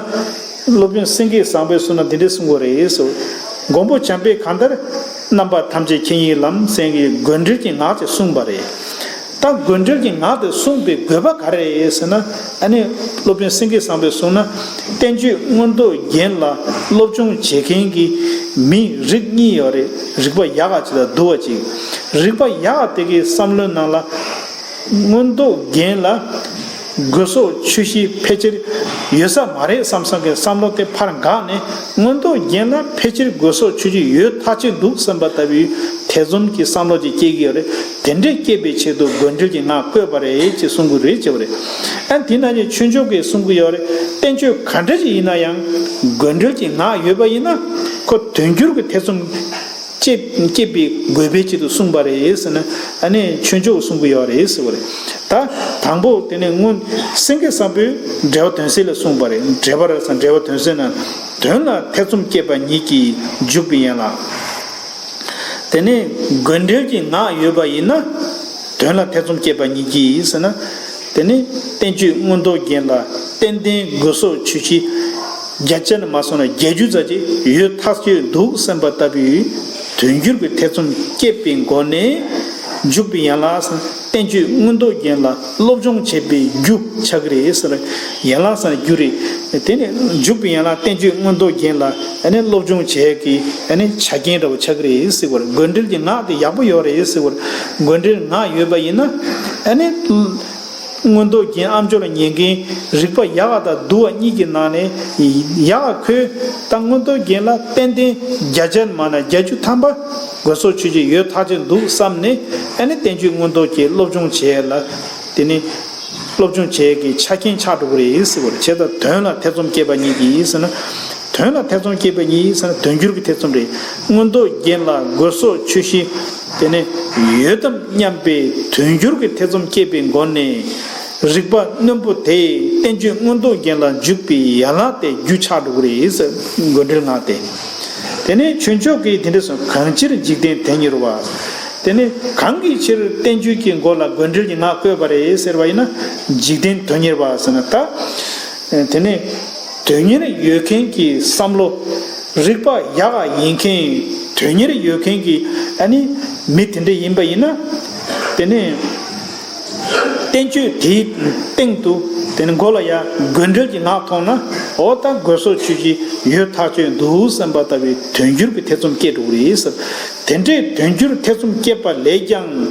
སློབ་དཔོན་སེང་གེ་བཟང་པོས་གསུངས་ན་འདི་འདྲ་གསུང་དགོས་རེད་ཟེར། མགོན་པོ་བྱམས་པས་གང་ལྟར། རྣམ་པ་ཐམས་ཅད་མཁྱེན་ཡུལ་ལམ་ཟེར་གྱི་དགོས་འབྲེལ་གྱི་ངག་ཅིག་གསུངས་པ་རེད། ད་དགོས་འབྲེལ་གྱི་ངག་དེ་གསུངས་པའི་དགོས་པ་ག་རེ་རེད་ཟེར་ན། ཨ་ནི་སློབ་དཔོན་སེང་གེ་བཟང་པོས་གསུངས་ན། བསྟན་བཅོས་མངོན་རྟོགས་རྒྱན་ལ་སློབ་སྦྱོང་བྱེད་མཁན་གྱི་མི་རིགས་གཉིས་ཡོད་རེད། རིག་པ་ཡག་ག་ཅིག་དང་སྡུག་པ་ཅིག། རིག་པ་ཡག་དེ་གའི་བསམ་བློའི་ནང་ལ། མངོན་རྟོགས་རྒྱན་ལ་དགོས་སོགས་ཆོས་བཞི་ཕལ་ཆེར་ཡོད་ས་མ་རེད་བསམ་བསམ་གྱི་བསམ་བློ་དེ་ཕར་འགགས་ནས། མངོན་རྟོགས་རྒྱན་ལ་ཕལ་ཆེར་དགོས་སོགས་ཆོས་བཞི་ཡོད་ཐག་ཆོད་འདུག་བསམ་པ་ལྟ་བུའི་ཐེ་ཚོམ་གྱི་བསམ་བློ་ཅིག་སྐྱེ་གི་ཡོད་རེད། དེ་འདྲས་སྐྱེས་པའི་ཆེད་དུ་དགོས་འབྲེལ་གྱི་ངག་བཀོད་པ་རེད་ཅེས་གསུང་གི་རེད་ཅེས་པ་རེད། ཨ། དེ་ནང་བཞིན་ཆོས་མཆོག་གིས་གསུང་གི་ཡོད་རེད། བསྟན་བཅོས་ག་འདྲ་ཞིག་ཡིན་ན་ཡང་དགོས་འབྲེལ་གྱི་ངག་ཡོད་པ་ཡིན་ན། ཁོ་དོན་འགྱུར་གྱི་ཐེ་ཚོམ་སྐྱེ་སྐྱེས་པའི་དགོས་པའི་ཆེད་དུ་གསུངས་པ་རེད་ཟེར་ན། ཨ་ནི་ཆོས་མཆོག་གསུང་གི་ཡོད་རེད་ཟེར་བ་རེད། ད་དང་པོ་དེ་ནས་སྔོན་སེང་གེ་བཟང་པོས་འགྲེལ་པ་དོན་གསལ་ལ་གསུངས་པ་རེད། འགྲེལ་པ་རེད་ཟེར། འགྲེལ་པ་དོན་གསལ་ན། དོན་ལ་ཐེ་ཚོམ་སྐྱེས་པ་ཉིད་ཀྱིས་འཇུག་པའི་ཡན་ལག། དེ་ནས་དགོས་འབྲེལ་གྱི་ངག་ཡོད་པ་ཡིན་ན། དོན་ལ་ཐེ་ཚོམ་སྐྱེས་པ་ཉིད་ཀྱིས་ཟེར་ན། དེ་ནི་བསྟན་བཅོས་མངོན་རྟོགས་རྒྱན་ལ་ཏན་ཏན་དགོས་སོགས་ཆོས་བཞི་བརྒྱ་ཆ་ནས་མ་སོང་ན་བརྒྱད་ཅུ་ཙམ་ཅིག་ཡོད་ཐག་ཆོད་འདུག་བསམ་པ་ལྟ་བུའི་དོན་འགྱུར་གྱི་ཐེ་ཚོམ་སྐྱེས་པའི་སྒོ་ནས་འཇུག་པའི་ཡན་ལག་ཟེར། བསྟན་བཅོས་མངོན་རྟོགས་རྒྱན་ལ་སློབ་སྦྱོང་བྱེད་པའི་རྒྱུ་ཆགས་ཀྱི་རེད་ཟེར། ཡན་ལག་ཟེར་ན་རྒྱུ་རེད། དེ་ནི་འཇུག་པའི་ཡན་ལག་བསྟན་བཅོས་མངོན་རྟོགས་རྒྱན་ལ་ཨ་ནི་སློབ་སྦྱོང་བྱེད་ཀྱི་ཨ་ནི་ཆ་རྐྱེན་འདྲ་བོ་ཆགས་ཀྱི་རེད་ཟེར་བ་རེད། དགོས་འབྲེལ་གྱི་ངག་དེ་ཡག་པོ་ཡོད་རེད་ཟེར་བ་རེད། དགོས་འབྲེལ་ངག་ཡོད་པ་ཡིན་ན། ཨ་ནི། མངོན་རྟོགས་རྒྱན་ཨ་མཆོག་ལ་ཉན་མཁན་རིག་པ་ཡག་དང་སྡུག་གཉིས་ཀྱི་ནང་ནས་ཡག་ཁོས་ད་མངོན་རྟོགས་རྒྱན་ལ་ཏན་ཏན་བརྒྱ་ཆ་མ་ན་བརྒྱད་ཅུ་ཐམ་པ་དགོས་སོགས་ཆོས་བཞི་ཡོད་ཐག་ཆོད་འདུག་བསམ་ནས། ཨ་ནི་བསྟན་བཅོས་མངོན་རྟོགས་ཀྱི་སློབ་སྦྱོང་བྱས་ལ། དེ་ནི་སློབ་སྦྱོང་བྱས་ཀྱི་ཆ་རྐྱེན་ཆགས་འགྲོ་གི་རེད་ཟེར་བ་རེད། བྱས་ཙང་དོན་ལ་ཐེ་ཚོམ་སྐྱེས་པ་ཉིད་ཀྱིས་ཟེར་ན། དོན་ལ་ཐེ་ཚོམ་སྐྱེས་པ་ཉིད་ཟེར་ན་དོན་འགྱུར་གྱི་ཐེ་ཚོམ་རེད། མངོན་རྟོགས་རྒྱན་ལ་དགོས་སོགས་ཆོས་བཞི་དེ་ནི་ཡོད་དམ་སྙམ་པའི་དོན་འགྱུར་གྱི་ཐེ་ཚོམ་སྐྱེས་པའི་སྒོ་ནས། རིག་པ་རྣོན་པོ་དེས་བསྟན་བཅོས་མངོན་རྟོགས་རྒྱན་ལ་འཇུག་པའི་ཡན་ལག་དེ་རྒྱུ་ཆགས་འགྲོ་གི་རེད་ཟེར། དགོས་འབྲེལ་ངག་དེ། དེ་ནས་ཆོས་མཆོག་གིས་དེ་འདྲ་གསུངས། གང་ཕྱིར་འཇིག་རྟེན་དོན་གཉེར་བ། དེ་ནི་གང་གི་ཕྱིར་བསྟན་བཅོས་ཀྱི་མགོ་ལ་དགོས་འབྲེལ་གྱི་ངག་བཀོད་པ་རེད་ཟེར་བ་ཡིན་ན། འཇིག་རྟེན་དོན་གཉེར་བ་ཟེར་ན་ད། དེ་ནས་དོན་གཉེར་ཡོད་མཁན་གྱི་བསམ་བློ། རིག་པ་ཡག་ཡིན་མཁན། དོན་གཉེར་ཡོད་མཁན་གྱི་ཨ་ནི་མི་དེ་འདྲ་ཡིན་པ་ཡིན་ན། དེ་ནས་བསྟན་བཅོས་དེའི་སྟེང་དུ་དེ་ནི་མགོ་ལ་ཡ་དགོས་འབྲེལ་གྱི་ངག་མཐོང་ན། འོ་ད་དགོས་སོགས་ཆོས་བཞི་ཡོད་ཐག་ཆོད་འདུག་བསམ་པ་ལྟ་བུའི་དོན་འགྱུར་གྱི་ཐེ་ཚོམ་སྐྱེ་འགྲོ་གི་རེད་ཟེར། དེ་འདྲའི་དོན་འགྱུར་ཐེ་ཚོམ་སྐྱེས་པ་ལས་ཀྱང་།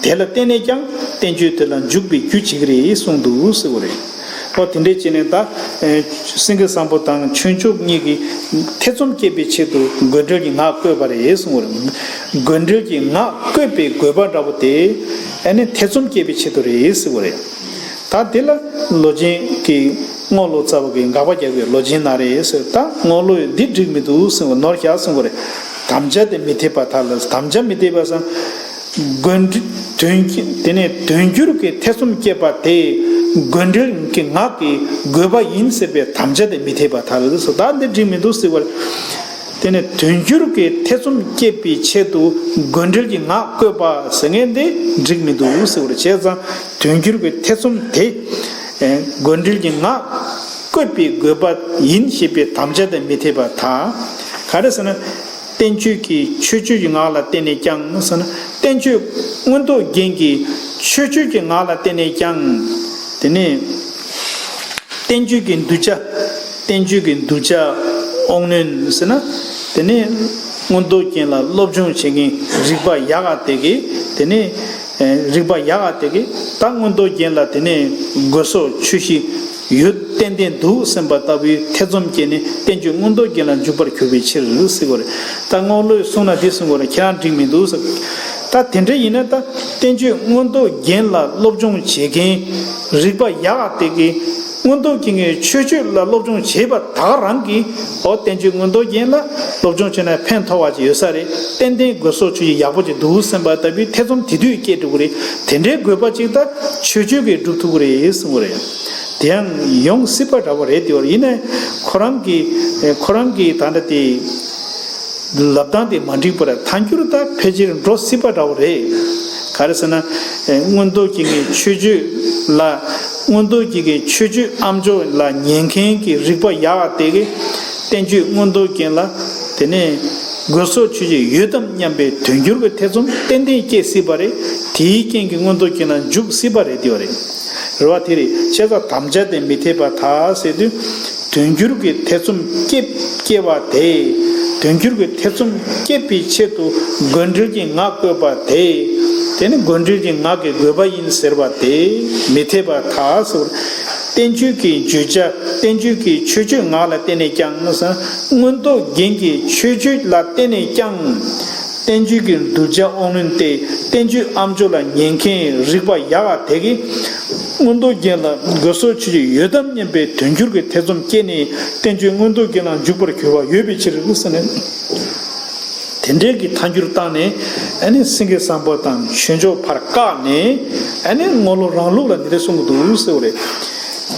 དེ་ལ་བརྟེན་ནས་ཀྱང་བསྟན་བཅོས་དེ་ལ་འཇུག་པའི་རྒྱུ་བྱེད་ཀྱི་རེད་གསུངས་འདུག་ཟེར་བ་རེད། ཨོ་དེ་འདྲས་བྱས་ནས་ད། ཨེ། སེང་གེ་བཟང་པོ་དང་ཆོས་མཆོག་གཉིས་ཀྱིས་ཐེ་ཚོམ་སྐྱེད་པའི་ཆེད་དུ་དགོས་འབྲེལ་གྱི་ངག་བཀོད་པ་རེད་གསུངས་པ་རེད། དགོས་འབྲེལ་གྱི་ངག་བཀོད་པའི་དགོས་པ་འདྲ་པོ་དེ། ཨ་ནི་ཐེ་ཚོམ་སྐྱེད་པའི་ཆེད་དུ་རེད་གསུངས་པ་རེད། ད་དེ་ལ་ལོ་ཆེན་གྱི་རྔོག་ལོ་ཙཱ་བ་གིས་དགག་པ་རྒྱག་པའི་ལོ་ཆེན་ན་རེད་ཟེར། ད་རྔོག་ལོས་འདི་འགྲིག་མི་འདུག་གསུངས་པ་ནོར་བཞག་གསུངས་པ་རེད། དམ་བཅའ་དེ་མི་འཐད་པར་ཐལ། དམ་བཅའ་མི་འཐད་པ་སང་། དགོས་འབྲེལ་དོན་གྱི་དེ་ནས་དོན་འགྱུར་གྱི་ཐེ་ཚོམ་སྐྱེས་པ་དེ་དགོས་འབྲེལ་གྱི་ངག་གི་དགོས་པ་ཡིན་ཟེར་བའི་དམ་བཅའ་དེ་མི་འཐད་པར་ཐལ་ཟེར། ད་འདི་འགྲིག་མི་འདུག་ཟེར་བར། དེ་ནས་དོན་འགྱུར་གྱི་ཐེ་ཚོམ་སྐྱེས་པའི་ཆེད་དུ་དགོས་འབྲེལ་གྱི་ངག་བཀོད་པ་ཟེར་མཁན་དེ་འགྲིག་མི་འདུག་ཟེར་བར། བྱས་ཙང་དོན་འགྱུར་གྱི་ཐེ་ཚོམ་དེ་དགོས་འབྲེལ་གྱི་ངག་བཀོད་པའི་དགོས་པ་ཡིན་ཞེས་པའི་དམ་བཅའ་དེ་མི་འཐད་པར་ཐལ། ག་རེ་ཟེར་ན། བསྟན་བཅོས་ཀྱི་མཆོད་བརྗོད་ཀྱི་ངག་ལ་བརྟེན་ནས་ཀྱང་ཟེར་ན། བསྟན་བཅོས་མངོན་རྟོགས་རྒྱན་གྱི་མཆོད་བརྗོད་ཀྱི་ངག་ལ་བརྟེན་ནས་ཀྱང་ དེ་ནས་བསྟན་བཅོས་ཀྱི་གདུལ་བྱ། བསྟན་བཅོས་ཀྱི་གདུལ་བྱ་དབང་རྣོན་ཟེར་ན། དེ་ནས་མངོན་རྟོགས་རྒྱན་ལ་སློབ་སྦྱོང་བྱེད་མཁན་རིག་པ་ཡག་ག་དེ་གིས། དེ་ནས་ཨེ་རིག་པ་ཡག་ག་དེ་གིས་ད་མངོན་རྟོགས་རྒྱན་ལ་དེ་ནས་དགོས་སོགས་ཆོས་བཞི་ཡོད་ཏན་ཏན་འདུག་སེམས་པ་ལྟ་བུའི་ཐེ་ཚོམ་སྐྱེས་ནས་བསྟན་བཅོས་མངོན་རྟོགས་རྒྱན་ལ་འཇུག་པར་གྱུར་པའི་ཕྱིར་ཟེར་གྱི་ཡོད་རེད། ད་རྔོག་ལོས་གསུངས་ན་འདི་གསུང་གི་ཡོད་རེད། ཁྱེད་རང་འགྲིག་མི་འདུག་ཟེར། ད་དེ་འདྲ་ཡིན་ན་ད་བསྟན་བཅོས་མངོན་རྟོགས་རྒྱན་ལ་སློབ་སྦྱོང་བྱེད་མཁན་རིག་པ་ཡག་ག་དེ་གིས་མངོན་རྟོགས་རྒྱན་གྱི་མཆོད་བརྗོད་ལ་སློབ་སྦྱོང་བྱས་པ་ད་ག་རང་གིས། འོ་བསྟན་བཅོས་མངོན་རྟོགས་རྒྱན་ལ་སློབ་སྦྱོང་བྱས་ན་ཕན་ཐོགས་པ་ཅིག་ཡོད་ས་རེད། ཏན་ཏན་དགོས་སོགས་ཆོས་བཞི་ཡག་པོ་ཅིག་འདུག་སེམས་པ་ལྟ་བུའི་ཐེ་ཚོམ་དེ་དུས་སྐྱེ་འགྲོ་གི་རེད། དེ་འདྲའི་དགོས་པ་ཅིག་ད་མཆོད་བརྗོད་ཀྱིས་སྒྲུབ་ཐུབ་ཀྱི་རེད་གསུང་གི་རེད། དེ་ཡང་ཡོང་སྲིད་པ་འདྲ་བོ་རེད། དེ་བར་ཡིན་ནའི་ཁོ་རང་གི་ཁོ་རང་གི་ད་ལྟ་དེ་ལབ་སྟངས་དེ་མ་འགྲིག་པར་ཐལ་འགྱུར་ད་ཕལ་ཆེར་འགྲོ་སྲིད་པ་འདྲ་བོ་རེད། ག་རེ་ཟེར་ན། མངོན་རྟོགས་རྒྱན་གྱི་མཆོད་བརྗོད་ལ། མངོན་རྟོགས་རྒྱན་གྱི་མཆོད་བརྗོད་ཨ་མཆོག་ལ་ཉན་མཁན་གྱི་རིག་པ་ཡག་ག་དེ་གིས་བསྟན་བཅོས་མངོན་རྟོགས་རྒྱན་ལ། དེ་ནས་དགོས་སོགས་ཆོས་བཞི་ཡོད་དམ་སྙམ་པའི་དོན་འགྱུར་གྱི་ཐེ་ཚོམ་ཏན་ཏན་སྐྱེ་སྲིད་པ་རེད། དེའི་རྐྱེན་གྱིས་མངོན་རྟོགས་རྒྱན་ལ་འཇུག་སྲིད་པ་རེད། དེ་བ་རེད། རེད་བ། དེ་རེད། བྱས་ཙང་དམ་བཅའ་དེ་མི་འཐད་པར་ཐལ་ཟེར་དུས། དོན་འགྱུར་གྱི་ཐེ་ཚོམ་སྐྱེ་སྐྱེ་བ་དེ། དོན་འགྱུར་གྱི་ཐེ་ཚོམ་སྐྱེད་པའི་ཆེད་དུ་དགོས་འབྲེལ་གྱི་ངག་བཀོད་པ་དེ། དེ་ནི་དགོས་འབྲེལ་གྱི་ངག་གི་དགོས་པ་ཡིན་ཟེར་བ་དེ་མི་འཐད་པར་ཐལ་ཟེར། བསྟན་བཅོས་ཀྱི་བརྗོད་བྱ། བསྟན་བཅོས་ཀྱི་མཆོད་བརྗོད་ངག་ལ་བརྟེན་ནས་ཀྱང་ཟེར། མངོན་རྟོགས་རྒྱན་གྱི་མཆོད་བརྗོད་ལ་བརྟེན་ནས་ཀྱང་། བསྟན་བཅོས་ཀྱི་གདུལ་བྱ་དབང་རྣོན་ཏེ། བསྟན་བཅོས་ཨ་མཆོག་ལ་ཉན་མཁན་རིག་པ་ཡག་ག་དེ་གིས། མངོན་རྟོགས་རྒྱན་ལ་དགོས་སོགས་ཆོས་བཞི་ཡོད་དམ་སྙམ་པའི་དོན་འགྱུར་གྱི་ཐེ་ཚོམ་སྐྱེས་ནས་བསྟན་བཅོས་མངོན་རྟོགས་རྒྱན་ལ་འཇུག་པར་གྱུར་པ་ཡོད་པའི་ཕྱིར་ཟེར་ནས། དེ་འདྲའི་གི་ཐལ་འགྱུར་བཏང་ནས། ཨ་ནི་སེང་གེ་བཟང་པོ་དང་ཆོས་མཆོག་ཕར་བཀག་ནས། ཨ་ནི་རྔོག་ལོ་རང་ལུགས་ལ་འདི་འདྲ་གསུང་གི་འདུག་ཟེར་བ་རེད།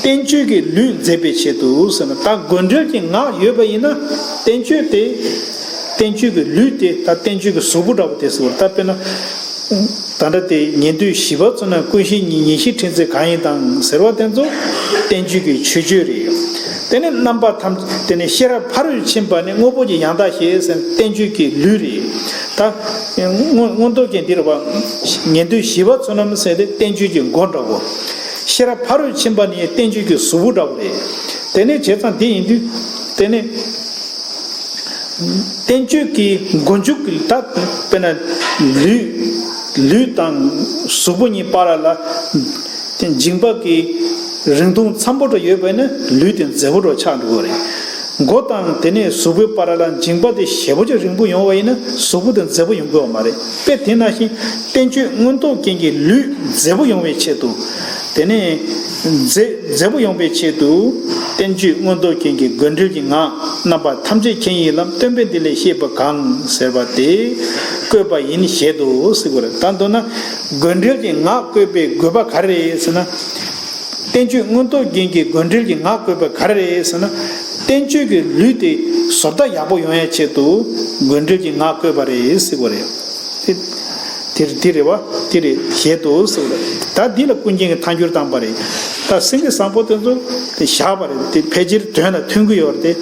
བསྟན་བཅོས་ཀྱི་ལུས་མཛེས་པའི་ཆེད་དུ་ཟེར་ན། ད་དགོས་འབྲེལ་གྱི་ངག་ཡོད་པ་ཡིན་ན། བསྟན་བཅོས་དེ། བསྟན་བཅོས་ཀྱི་ལུས་དེ་ད་བསྟན་བཅོས་ཀྱི་གཟུགས་པོ་འདྲ་བོ་དེ་ཟེར་བ་རེད། ད་དཔེར་ན། ད་ལྟ་དེ་ཉན་ཐོས་བཞི་པ་ཚོ་ན་ཀུན་ཤེས་གཉིས། ཉན་ཤེས་ཕྲན་ཚེགས་གང་ཡིན་དང་ཟེར་བ་དེ་ཚོ་བསྟན་བཅོས་ཀྱི་མཆོད་བརྗོད་རེད། དེ་ནས་རྣམ་པ་ཐམས་དེ་ནས་ཤེས་རབ་ཕ་རོལ་ཕྱིན་པ་ནི་དངོས་པོ་གྱི་ཡང་དག་བཞེད་ཟེར་བསྟན་བཅོས་ཀྱི་ལུས་རེད། ད་མངོན་མངོན་རྟོགས་རྒྱན་འདི་རེད་བ། ཉན་ཐོས་བཞི་པ་ཚོ་རྣམས་ཟེར་དེ་བསྟན་བཅོས་ཀྱི་མགོ་འདྲ་བོ། ཤེས་རབ་ཕ་རོལ་ཕྱིན་པ་ནི་བསྟན་བཅོས་ཀྱི་གཟུགས་པོ་འདྲ་བོ་རེད། དེ་ནས་བྱས་ཙང་དེ་ཡིན་དུས། དེ་ནས་བསྟན་བཅོས་ཀྱི་མགོ་མཇུག་གི་ད་དཔེར་ན་ལུས། ལུས་དང་གཟུགས་པོ་གཉིས་བར་ལ་འཇིགས་པ་གི་རིང་ཐུང་འཚམ་པོ་འདྲ་ཡོད་པ་ཡིན་ན་ལུས་དེ་མཛེས་པོ་འདྲ་ཆགས་འགྲོ་གི་རེད། མགོ་དང་དེ་ནས་གཟུགས་པོའི་བར་ལ་འཇིགས་པ་དེ་ཞེ་པོ་ཅིག་རིང་པོ་ཡོང་བ་ཡིན་ན་གཟུགས་པོ་དེ་མཛེས་པོ་ཡོང་གི་ཡོད་མ་རེད། དཔེ་དེ་ནང་བཞིན་བསྟན་བཅོས་མངོན་རྟོགས་རྒྱན་གྱི་ལུས་མཛེས་པོ་ཡོང་བའི་ཆེད་དུ། དེ་ནས་མཛེས་མཛེས་པོ་ཡོང་བའི་ཆེད་དུ། བསྟན་བཅོས་མངོན་རྟོགས་རྒྱན་གྱི་དགོས་འབྲེལ་གྱི་ངག་རྣམ་པ་ཐམས་ཅད་མཁྱེན་ཡིན་ལམ་སྟོན་པས་འདི་ལས་བཤད་པ་གང་ཟེར་བ་དེ་བཀོད་པ་ཡིན་ཞེས་དུ་ཟེར་དགོས་རེད། ད་མདོར་ན་དགོས་འབྲེལ་གྱི་ངག་བཀོད་པའི་དགོས་པ་ག་རེ་རེད་ཟེར་ན། བསྟན་བཅོས་མངོན་རྟོགས་རྒྱན་གྱི་དགོས་འབྲེལ་གྱི་ངག་བཀོད་པ་ག་རེ་རེད་ཟེར་ན། བསྟན་བཅོས་ཀྱི་ལུས་དེ་བཟོ་ལྟ་ཡག་པོ་ཡོང་ཡ་ཆེད་དུ་དགོས་འབྲེལ་གྱི་ངག་བཀོད་པ་རེད་ཟེར་དགོས་རེད། དེ་དེ་རེད་བ། དེ་རེད་ཞེས་དུ་གསུངས་རེད། ད་འདི་ལ་ཀུན་མཁྱེན་གྱིས་ཐལ་འགྱུར་བཏང་པ་རེད། ད་སེང་གེ་བཟང་པོ་དེ་ཚོ་དེ་བཞག་པ་རེད། དེ་ཕལ་ཆེར་དོན་ལ་མཐུན་གྱི་ཡོད་རེད་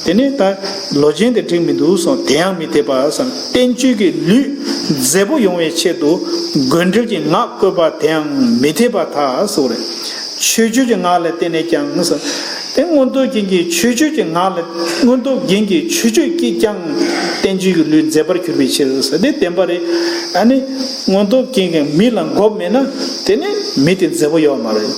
དེ། དེ་ནས་ད་ལོ་ཆེན་དེ་འགྲིག་མི་འདུག་གསུངས། དེ་ཡང་མི་འཐད་པ་གསུངས། བསྟན་བཅོས་ཀྱི་ལུས་མཛེས་པོ་ཡོང་བའི་ཆེད་དུ་དགོས་འབྲེལ་གྱི་ངག་བཀོད་པ་དེ་ཡང་མི་འཐད་པར་ཐལ་གསུངས་རེད། མཆོད་བརྗོད་ཀྱི་ངག་ལ་བརྟེན་ནས་ཀྱང་གསུངས། དེ་མངོན་རྟོགས་རྒྱན་གྱི་མཆོད་བརྗོད་ཀྱི་ངག་ལ། མངོན་རྟོགས་རྒྱན་གྱི་མཆོད་བརྗོད་ཀྱིས་ཀྱང་བསྟན་བཅོས་ཀྱི་ལུས་མཛེས་པར་གྱུར་པའི་ཕྱིར་ཟེར་དེ་བདེན་པ་རེད། ཨ་ནི་མངོན་རྟོགས་རྒྱན་གྱི་མིག་ལ་མགོ་མེད་ན་དེ་ནི་མི་དེ་མཛེས་པོ་ཡོད་མ་རེད།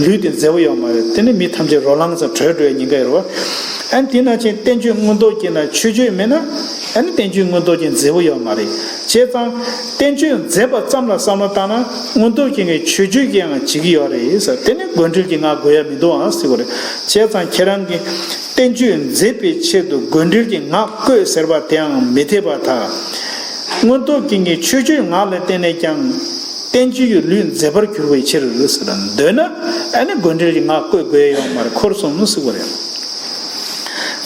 ལུས་དེ་མཛེས་པོ་ཡོད་མ་རེད། དེ་ནི་མི་ཐམས་ཅད་རོ་ལངས་ཙམ་བྲོས་འགྲོ་བའི་ཉེན་ཁ་ཡོད་རེད་བ། ཨ་ནི་དེ་ནང་བཞིན་བསྟན་བཅོས་མངོན་རྟོགས་རྒྱན་ལ་མཆོད་བརྗོད་མེད་ན་ཨ་ནི་བསྟན་བཅོས་མངོན་རྟོགས་རྒྱན་མཛེས་པོ་ཡོད་མ་རེད། བྱས་ཙང་བསྟན་བཅོས་མཛེས་པ་ཙམ་ལ་བསམ་བློ་བཏང་ན་མངོན་རྟོགས་རྒྱན་གྱི་མཆོད་བརྗོད་ཀྱིས་ཡང་བྱེད་ཀྱི་ཡོད་རེད་ཟེར། དེ་ནི་དགོས་འབྲེལ་གྱི་ངག་དགོས་ཡ་མི་འདུག་ཨང་ཟེར་བ་རེད། བྱས་ཙང་ཁྱེད་རང་གིས་བསྟན་བཅོས་མཛེས་པའི་ཆེད་དུ་དགོས་འབྲེལ་གྱི་ངག་བཀོད་ཟེར་བ་དེའང་མི་འཐད་པར་ཐལ། མངོན་རྟོགས་རྒྱན་གྱི་མཆོད་བརྗོད་ངག་ལ་བརྟེན་ནས་ཀྱང་བསྟན་བཅོས་ཀྱི་ལུས་མཛེས་པར་གྱུར་པའི་ཕྱིར་ཟེར། འདོད་ན་ཨ་ནི་དགོས་འབྲེལ་གྱི་ངག་བཀོད་དགོས་ཡ་ཡོད་མ་རེད། འཁོར་གསུམ་ཟེར་བ་རེད།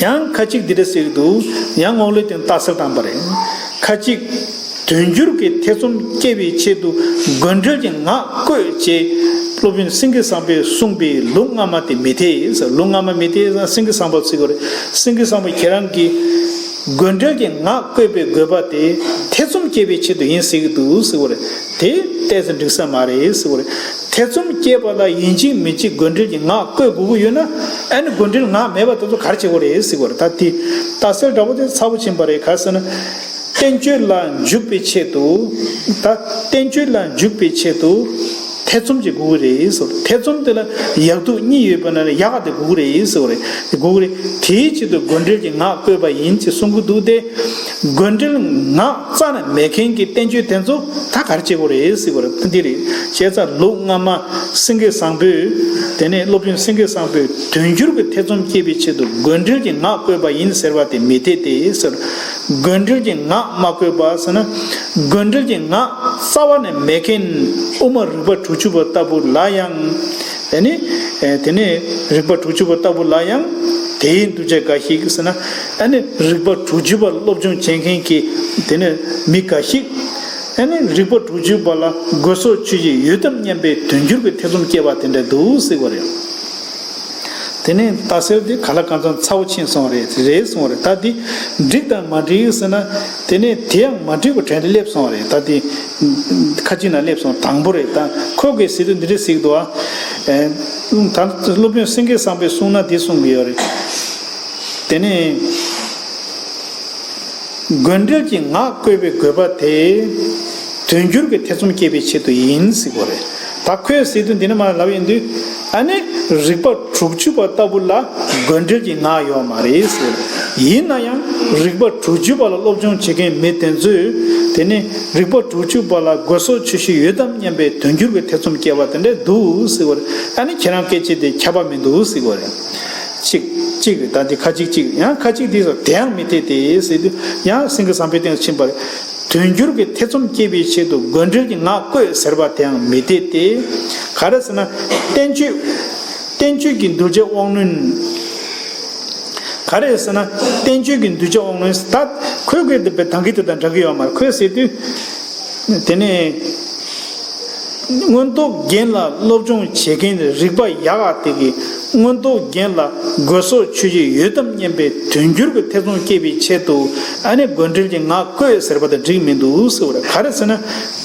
ཡང་ཁ་ཅིག་འདི་འདྲ་ཟེར་གྱི་འདུག། ཡང་རྔོག་ལོས་དེ་ལྟ་ཚུལ་བཏང་པ་རེད། ཁ་ཅིག་དོན་འགྱུར་གྱི་ཐེ་ཚོམ་སྐྱེ་བའི་ཆེད་དུ་དགོས་འབྲེལ་གྱི་ངག་བཀོད་ཅེས་སློབ་དཔོན་སེང་གེ་བཟང་པོས་གསུངས་པའི་ལུགས་སྔ་མ་དེ་མི་འཐད་ཟེར། ལུགས་སྔ་མ་མི་འཐད་ཟེར། སེང་གེ་བཟང་པོ་ཟེར་གྱི་རེད། སེང་གེ་བཟང་པོ་ཁྱེད་རང་གིས་དགོས་འབྲེལ་གྱི་ངག་བཀོད་པའི་དགོས་པ་དེ་ཐེ་ཚོམ་སྐྱེ་བའི་ཆེད་དུ་ཡིན་ཟེར་གྱི་འདུག་ཟེར་གྱི་རེད། དེ་ཏོག་ཙམ་འགྲིག་ས་མ་རེད་ཟེར་གྱི་རེད། ཐེ་ཚོམ་སྐྱེས་པ་ལ་ཡིན་གཅིག་མིན་གཅིག་དགོས་འབྲེལ་གྱི་ངག་བཀོད་དགོས་ཀྱི་ཡོད་ན། ཨ་ནི་དགོས་འབྲེལ་ངག་མེད་པ་དེ་ཚོ་ག་རེ་བྱེད་དགོས་རེད་ཟེར་དགོས་རེད། ད་དེ་རྟགས་གསལ་འདྲ་པོ་དེ་ཚ་པོ་ཕྱིན་པ་རེད། ག་རེ་ཟེར་ན། བསྟན་བཅོས་ལ་འཇུག་པའི་ཆེད་དུ། ད་བསྟན་བཅོས་ལ་འཇུག་པའི་ཆེད་དུ་ཐེ་ཚོམ་གྱི་དགོས་ཀྱི་རེད་ཟེར། ཐེ་ཚོམ་དེ་ལ་ཡག་སྡུག་གཉིས་ཡོད་པ་ན་ཡག་དེ་དགོས་ཀྱི་རེད་ཟེར་བ་རེད། དེ་དགོས་ཀྱི་རེད། དེའི་ཆེད་དུ་དགོས་འབྲེལ་གྱི་ངག་བཀོད་པ་ཡིན་ཅེས་གསུང་གི་འདུག་སྟེ། དགོས་འབྲེལ་ངག་རྩ་ནས་མེད་མཁན་གྱི་བསྟན་བཅོས་དེ་ཚོ་ད་ག་རེ་བྱེད་དགོས་རེད་ཟེར་བ་རེད། འདི་རེད། བྱས་ཙང་ལུགས་སྔ་མ་སེང་གེ་བཟང་པོས། དེ་ནས་སློབ་དཔོན་སེང་གེ་བཟང་པོས་དོན་འགྱུར་གྱི་ཐེ་ཚོམ་སྐྱེ་བའི་ཆེད་དུ་དགོས་འབྲེལ་གྱི་ངག་བཀོད་པ་ཡིན་ཟེར་བ་དེ་མི་འཐད་དེ་ཟེར། དགོས་འབྲེལ་གྱི་ངག་མ་བཀོད་པ་ཟེར་ན། དགོས་འབྲེལ་གྱི་ངག་རྩ་བ་ནས་མེད་མཁན་དབུ་མ་རིགས་པ་དྲུག་ཅུ་པ་ལྟ་བུ་ལ་ཡང་། དེ་ནི། དེ་ནི་རིགས་པ་དྲུག་ཅུ་པ་ལྟ་བུ་ལ་ཡང་། དེའི་གདུལ་བྱ་འགའ་ཞིག་ཟེར་ན། ཨ་ནི་རིགས་པ་དྲུག་ཅུ་པ་སློབ་སྦྱོང་བྱེད་མཁན་གྱི་དེ་ནི་མི་འགའ་ཞིག་ཨ་ནི་རིགས་པ་དྲུག་ཅུ་པ་ལ་དགོས་སོགས་ཆོས་ཅན་ཡོད་དམ་སྙམ་པའི་དོན་འགྱུར་གྱི་ཐེ་ཚོམ་སྐྱེ་བ་དེ་འདྲ་འདུག་ཟེར་བ་རེད། དེ་ནས་རྟགས་གསལ་དེ་ག་ལ་གང་འཚམ་ཚ་བོ་ཕྱིན་སོང་བ་རེད། རེད་སོང་བ་རེད། ད་འདི་འགྲིག་དང་མ་འགྲིག་ཟེར་ན། དེ་ནས་དེ་ཡང་མ་འགྲིག་པ་གྲས་དེ་སླེབས་སོང་བ་རེད། ད་འདི་ཁ་ཅིག་ན་སླེབས་སོང་། དང་པོ་རེད། ད་ཁོ་གིས་ཟེར་དུས་འདི་འདྲ་ཟེར་གྱི་འདུག་ཨ། ད་སློབ་དཔོན་སེང་གེ་བཟང་པོའི་གསུང་ན་འདི་གསུང་གི་ཡོད་རེད། དེ་ནས། དགོས་འབྲེལ་གྱི་ངག་བཀོད་པའི་དགོས་པ་དེ། དོན་འགྱུར་གྱི་ཐེ་ཚོམ་སྐྱེད་པའི་ཆེད་དུ་ཡིན་ཟེར་གྱི་ཡོད་རེད། ད་ཁོས་ཟེར་དུས་འདི་ནས་མར་ལབ་ཡིན་དུས། ཨ་ནི་རིགས་པ་དྲུག་ཅུ་པ་ལྟ་བུ་ལ་དགོས་འབྲེལ་གྱི་ངག་ཡོད་མ་རེད་ཟེར། ཡིན་ན་ཡང་རིགས་པ་དྲུག་ཅུ་པ་ལ་སློབ་སྦྱོང་བྱེད་མཁན་མི་དེ་ཚོས། དེ་ནི་རིགས་པ་དྲུག་ཅུ་པ་ལ་དགོས་སོགས་ཆོས་ཅན་ཡོད་དམ་སྙམ་པའི་དོན་འགྱུར་གྱི་ཐེ་ཚོམ་སྐྱེ་བ་དེ་འདྲ་འདུག་ཟེར་གྱི་ཡོད་རེད། ཨ་ནི་ཁྱེད་རང་སྐད་ཆ་དེ་ཁྱབ་པ་མི་འདུག་ཟེར་གྱི་ཡོད་རེད། གཅིག་གཅིག་རེད། ད་འདི་ཁ་ཅིག་གཅིག་ཡང་ཁ་ཅིག་འདི་ཚོ་དེའང་མི་འཐད་དེ་ཟེར་དུས། ཡང་སེང་གེ་བཟང་པོའི་སྟེང་ཕྱིན་པ་རེད། དོན་འགྱུར་གྱི་ཐེ་ཚོམ་སྐྱེད་པའི་ཆེད་དུ་དགོས་འབྲེལ་གྱི་ངག་བཀོད་ཟེར་བ་དེའང་མི་འཐད་དེ། ག་རེ་ཟེར་ན། བསྟན་བཅོས། བསྟན་བཅོས་ཀྱི་གདུལ་བྱ་དབང་རྣོན། ག་རེ་ཟེར་ན། བསྟན་བཅོས་ཀྱི་གདུལ་བྱ་དབང་རྣོན་ད་ཁོས་གི་དེ་དང་གི་དེ་དང་འདྲ་གི་ཡོད་མ་རེད། ཁོས་ཟེར་དུས། དེ་ནས། མངོན་རྟོགས་རྒྱན་ལ་སློབ་སྦྱོང་བྱེད་མཁན་རིགས་པ་ཡག་ག་དེ་གིས་མངོན་རྟོགས་རྒྱན་ལ་དགོས་སོགས་ཆོས་ཅན་ཡོད་དམ་སྙམ་པའི་དོན་འགྱུར་གྱི་ཐེ་ཚོམ་སྐྱེད་པའི་ཆེད་དུ། ཨ་ནི་དགོས་འབྲེལ་གྱི་ངག་བཀོད་ཟེར་བ་དེ་འགྲིག་མི་འདུག་ཟེར་བ་རེད། ག་རེ་ཟེར་ན།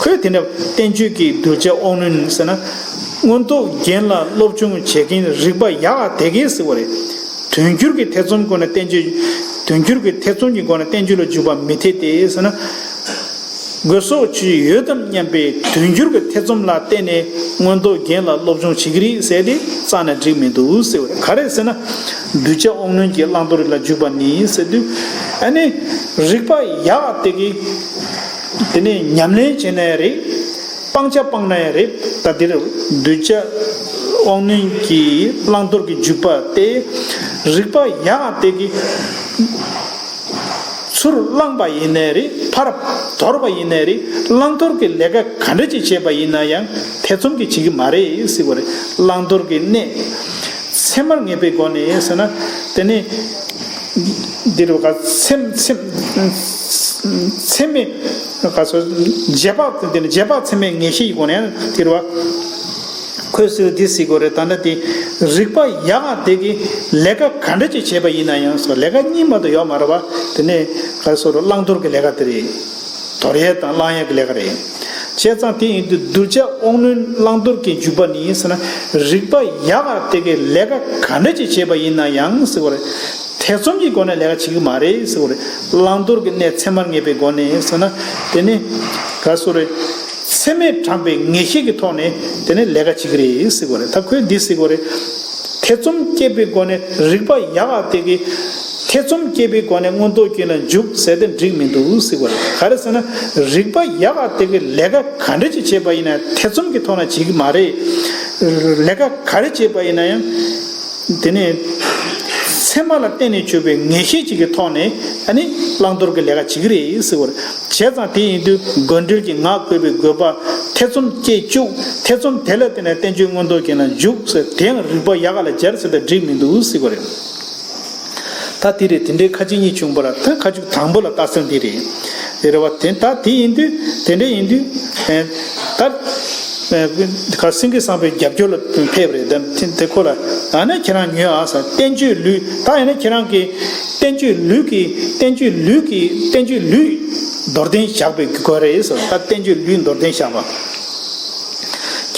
ཁོས་དེ་འདྲ་བསྟན་བཅོས་ཀྱི་གདུལ་བྱ་དབང་རྣོན་ཟེར་ན། མངོན་རྟོགས་རྒྱན་ལ་སློབ་སྦྱོང་བྱེད་མཁན་རིགས་པ་ཡག་ག་དེ་གིས་ཟེར་བ་རེད། དོན་འགྱུར་གྱི་ཐེ་ཚོམ་སྒོ་ནས་བསྟན་བཅོས། དོན་འགྱུར་གྱི་ཐེ་ཚོམ་གྱི་སྒོ་ནས་བསྟན་བཅོས་ལ་འཇུག་པ་མི་འཐད་དེ་ཟེར་ན། དགོས་སོགས་ཆོས་ཅན་ཡོད་དམ་སྙམ་པའི་དོན་འགྱུར་གྱི་ཐེ་ཚོམ་ལ་བརྟེན་ནས་མངོན་རྟོགས་རྒྱན་ལ་སློབ་སྦྱོང་བྱེད་ཀྱི་རེད་ཟེར་ཏེ་རྩ་ནས་འགྲིག་མི་འདུག་ཟེར་བ་རེད། ག་རེ་ཟེར་ན། གདུལ་བྱ་དབང་རྣོན་གྱི་བླང་དོར་ལ་འཇུག་པ་ནི་ཟེར་དུས། ཨ་ནི་རིགས་པ་ཡག་ག་དེ་གིས་དེ་ནས་ཉམས་ལེན་བྱས་ན་ཡང་རེད། སྤང་བྱ་སྤངས་ན་ཡང་རེད། ད་འདིར་གདུལ་བྱ་དབང་རྣོན་གྱི་བླང་དོར་གྱི་འཇུག་པ་སྟེ། རིགས་པ་ཡག་ག་དེ་གིས་ཚུར་བླངས་པ་ཡིན་ནའི་རེད། ཕར་དོར་བ་ཡིན་ནའི་རེད། བླང་དོར་གྱི་ལས་ཀ་ག་འདྲ་ཅིག་བྱས་པ་ཡིན་ན་ཡང་ཐེ་ཚོམ་གྱིས་བྱེད་ཀྱི་མ་རེད་ཟེར་བ་རེད། བླང་དོར་གྱི་གནད་ཚད་མར་ངེས་པའི་སྒོ་ནས་ཟེར་ན། དེ་ནི་འདིར་བ་ཚད་ཚད་ཚད་མས་ག་སོ་རྗེས་དཔག་དེ་ནི་རྗེས་དཔག་ཚད་མའི་ངེས་ཤེས་ཀྱི་སྒོ་ནས་དེར་བ། ཁོས་ཟེར་བ་འདི་ཟེར་དགོས་རེད། ད་ལྟ་དེ་རིགས་པ་ཡག་ག་དེ་གིས་ལས་ཀ་ག་འདྲ་ཅིག་བྱས་པ་ཡིན་ན་ཡང་སོ་ལས་ཀ་གཉིས་མ་གཏོགས་ཡོད་མ་རེད་པ། དེ་ནས་ག་སོ་རུ་བླང་དོར་གྱི་ལས་ཀ་དེ་རེད། དོར་ཡས་དང་བླང་ཡས་ཀྱི་ལས་ཀ་རེད། བྱས་ཙང་དེ་ཡིན་དུས་གདུལ་བྱ་དབང་རྣོན་བླང་དོར་གྱི་འཇུག་པ་ནི་ཟེར་ན། རིགས་པ་ཡག་ག་དེ་གིས་ལས་ཀ་ག་འདྲ་ཅིག་བྱས་པ་ཡིན་ན་ཡང་ཟེར་བ་རེད། ཐེ་ཚོམ་གྱི་སྒོ་ནས་ལས་ཀ་བྱེད་ཀྱི་མ་རེད་ཟེར་བ་རེད། བླང་དོར་གྱི་གནད་ཚད་མར་ངེས་པའི་སྒོ་ནས་ཟེར་ན། དེ་ནི་ག་སོ་རེད། ཚད་མས་དྲངས་པའི་ངེས་ཤེས་ཀྱི་ཐོག་ནས་དེ་ནི་ལས་ཀ་བྱེད་ཀྱི་རེད་ཟེར་བ་རེད། ད་ཁོས་འདི་ཟེར་བ་རེད། ཐེ་ཚོམ་སྐྱེས་པའི་སྒོ་ནས་རིགས་པ་ཡག་ག་དེ་གིས་ཐེ་ཚོམ་སྐྱེས་པའི་སྒོ་ནས་མངོན་རྟོགས་རྒྱན་ལ་འཇུག་ཟེར་ཏེ་འགྲིག་མི་འདུག་ཟེར་བ་རེད། ག་རེ་ཟེར་ན། རིགས་པ་ཡག་ག་དེ་གིས་ལས་ཀ་ག་འདྲ་ཅིག་བྱས་པ་ཡིན་ན་ཐེ་ཚོམ་གྱི་ཐོག་ནས་བྱེད་ཀྱི་མ་རེད། ལས་ཀ་ག་རེ་བྱས་པ་ཡིན་ན་ཡང་། དེ་ནས་ཚད་མ་ལ་བརྟེན་ནས་བྱུང་བའི་ངེས་ཤེས་ཅིག་གི་ཐོག་ནས་ཨ་ནི་བླང་དོར་གྱི་ལས་ཀ་བྱེད་ཀྱི་རེད་ཟེར་བ་རེད། བྱས་ཙང་དེ་ཡིན་དུས་དགོས་འབྲེལ་གྱི་ངག་བཀོད་པའི་དགོས་པ་ཐེ་ཚོམ་སྐྱེ་བཅུག་ཐེ་ཚོམ་དེ་ལ་བརྟེན་ནས་བསྟན་བཅོས་མངོན་རྟོགས་རྒྱན་ལ་འཇུག་ཟེར་དེའང་རིགས་པ་ཡག་ག་ལ་སྦྱར་ཟེར་ཏེ་འགྲིག་མི་འདུག་ཟེར་བ་རེད། ད་དེ་རེད། དེ་འདྲའི་ཁ་ཅིག་གཉིས་བྱུང་བ་ར། ད་ཁ་ཅིག་དང་པོ་ལ་རྟགས་གསལ་འདི་རེད། དེ་རེད་བ། དེ་ད་དེ་ཡིན་དུས་དེ་འདྲ་ཡིན་དུས། ཨེ། ད། ཨེ། ག་སེང་གེ་བཟང་པོའི་རྒྱབ་སྐྱོར་ལ་ཕེབས་རེད། ད་དེ་དེ་ཁོ་ལ་ཨ་ནི་ཁྱེད་རང་ཉོས་ཨ་ས་བསྟན་བཅོས་ལུས། ད་ཨ་ནི་ཁྱེད་རང་གིས་བསྟན་བཅོས་ལུས་ཀྱི་བསྟན་བཅོས་ལུས་ཀྱི་བསྟན་བཅོས་ལུས་མདོར་བསྟན་བཞག་པའི་དགོས་རེད་ཟེར། ད་བསྟན་བཅོས་ལུས་མདོར་བསྟན་བཞག་པ།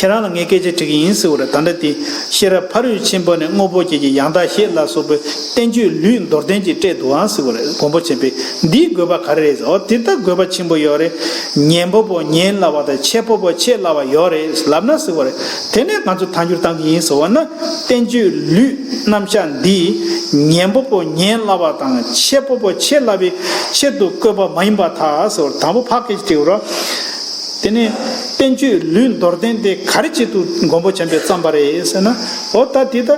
ཁྱེད་རང་ལ་ངས་སྐད་ཆ་དྲི་གི་ཡིན་ཟེར་བ་རེད། ད་ལྟ་དེ་ཤེས་རབ་ཕ་རོལ་ཕྱིན་པ་ནས་དངོས་པོ་བརྒྱད་ཀྱི་ཡང་དག་བཤད་ལ་སོགས་པའི་བསྟན་བཅོས་ལུས་མདོར་བསྟན་ཅིག་སྤྲད་འདུག་ཨང་ཟེར་བ་རེད། མགོན་པོ་ཆེན་པོས་འདིའི་དགོས་པ་ག་རེ་རེད་ཟེར། འོ་དེ་ལྟར་དགོས་པ་ཆེན་པོ་ཡོད་རེད། ཉན་པ་པོ་ཉན་སླ་བ་དང་འཆད་པ་པོ་འཆད་སླ་བ་ཡོད་རེད་ལབ་ན་ཟེར་བ་རེད། དེ་ནས་ང་ཚོ་ཐལ་འགྱུར་བཏང་གི་ཡིན་ཟེར་བ་ན། བསྟན་བཅོས་ལུས་རྣམ་གཞག་འདི་ཉན་པ་པོ་ཉན་སླ་བ་དང་འཆད་པ་པོ་འཆད་སླ་བའི་ཆེད་དུ་བཀོད་པ་མ་ཡིན་པར་ཐལ་ཟེར་བ་རེད། དང་པོ་ཕར་སྐད་ཆ་དྲིས་རོགས། དེ་ནས་བསྟན་བཅོས་ལུས་མདོར་བསྟན་དེ་ག་རེ་ཆེད་དུ་མགོན་པོ་ཆེན་པོས་བརྩམས་པ་རེད་ཟེར་ན། འོ་ད་དེ་ད་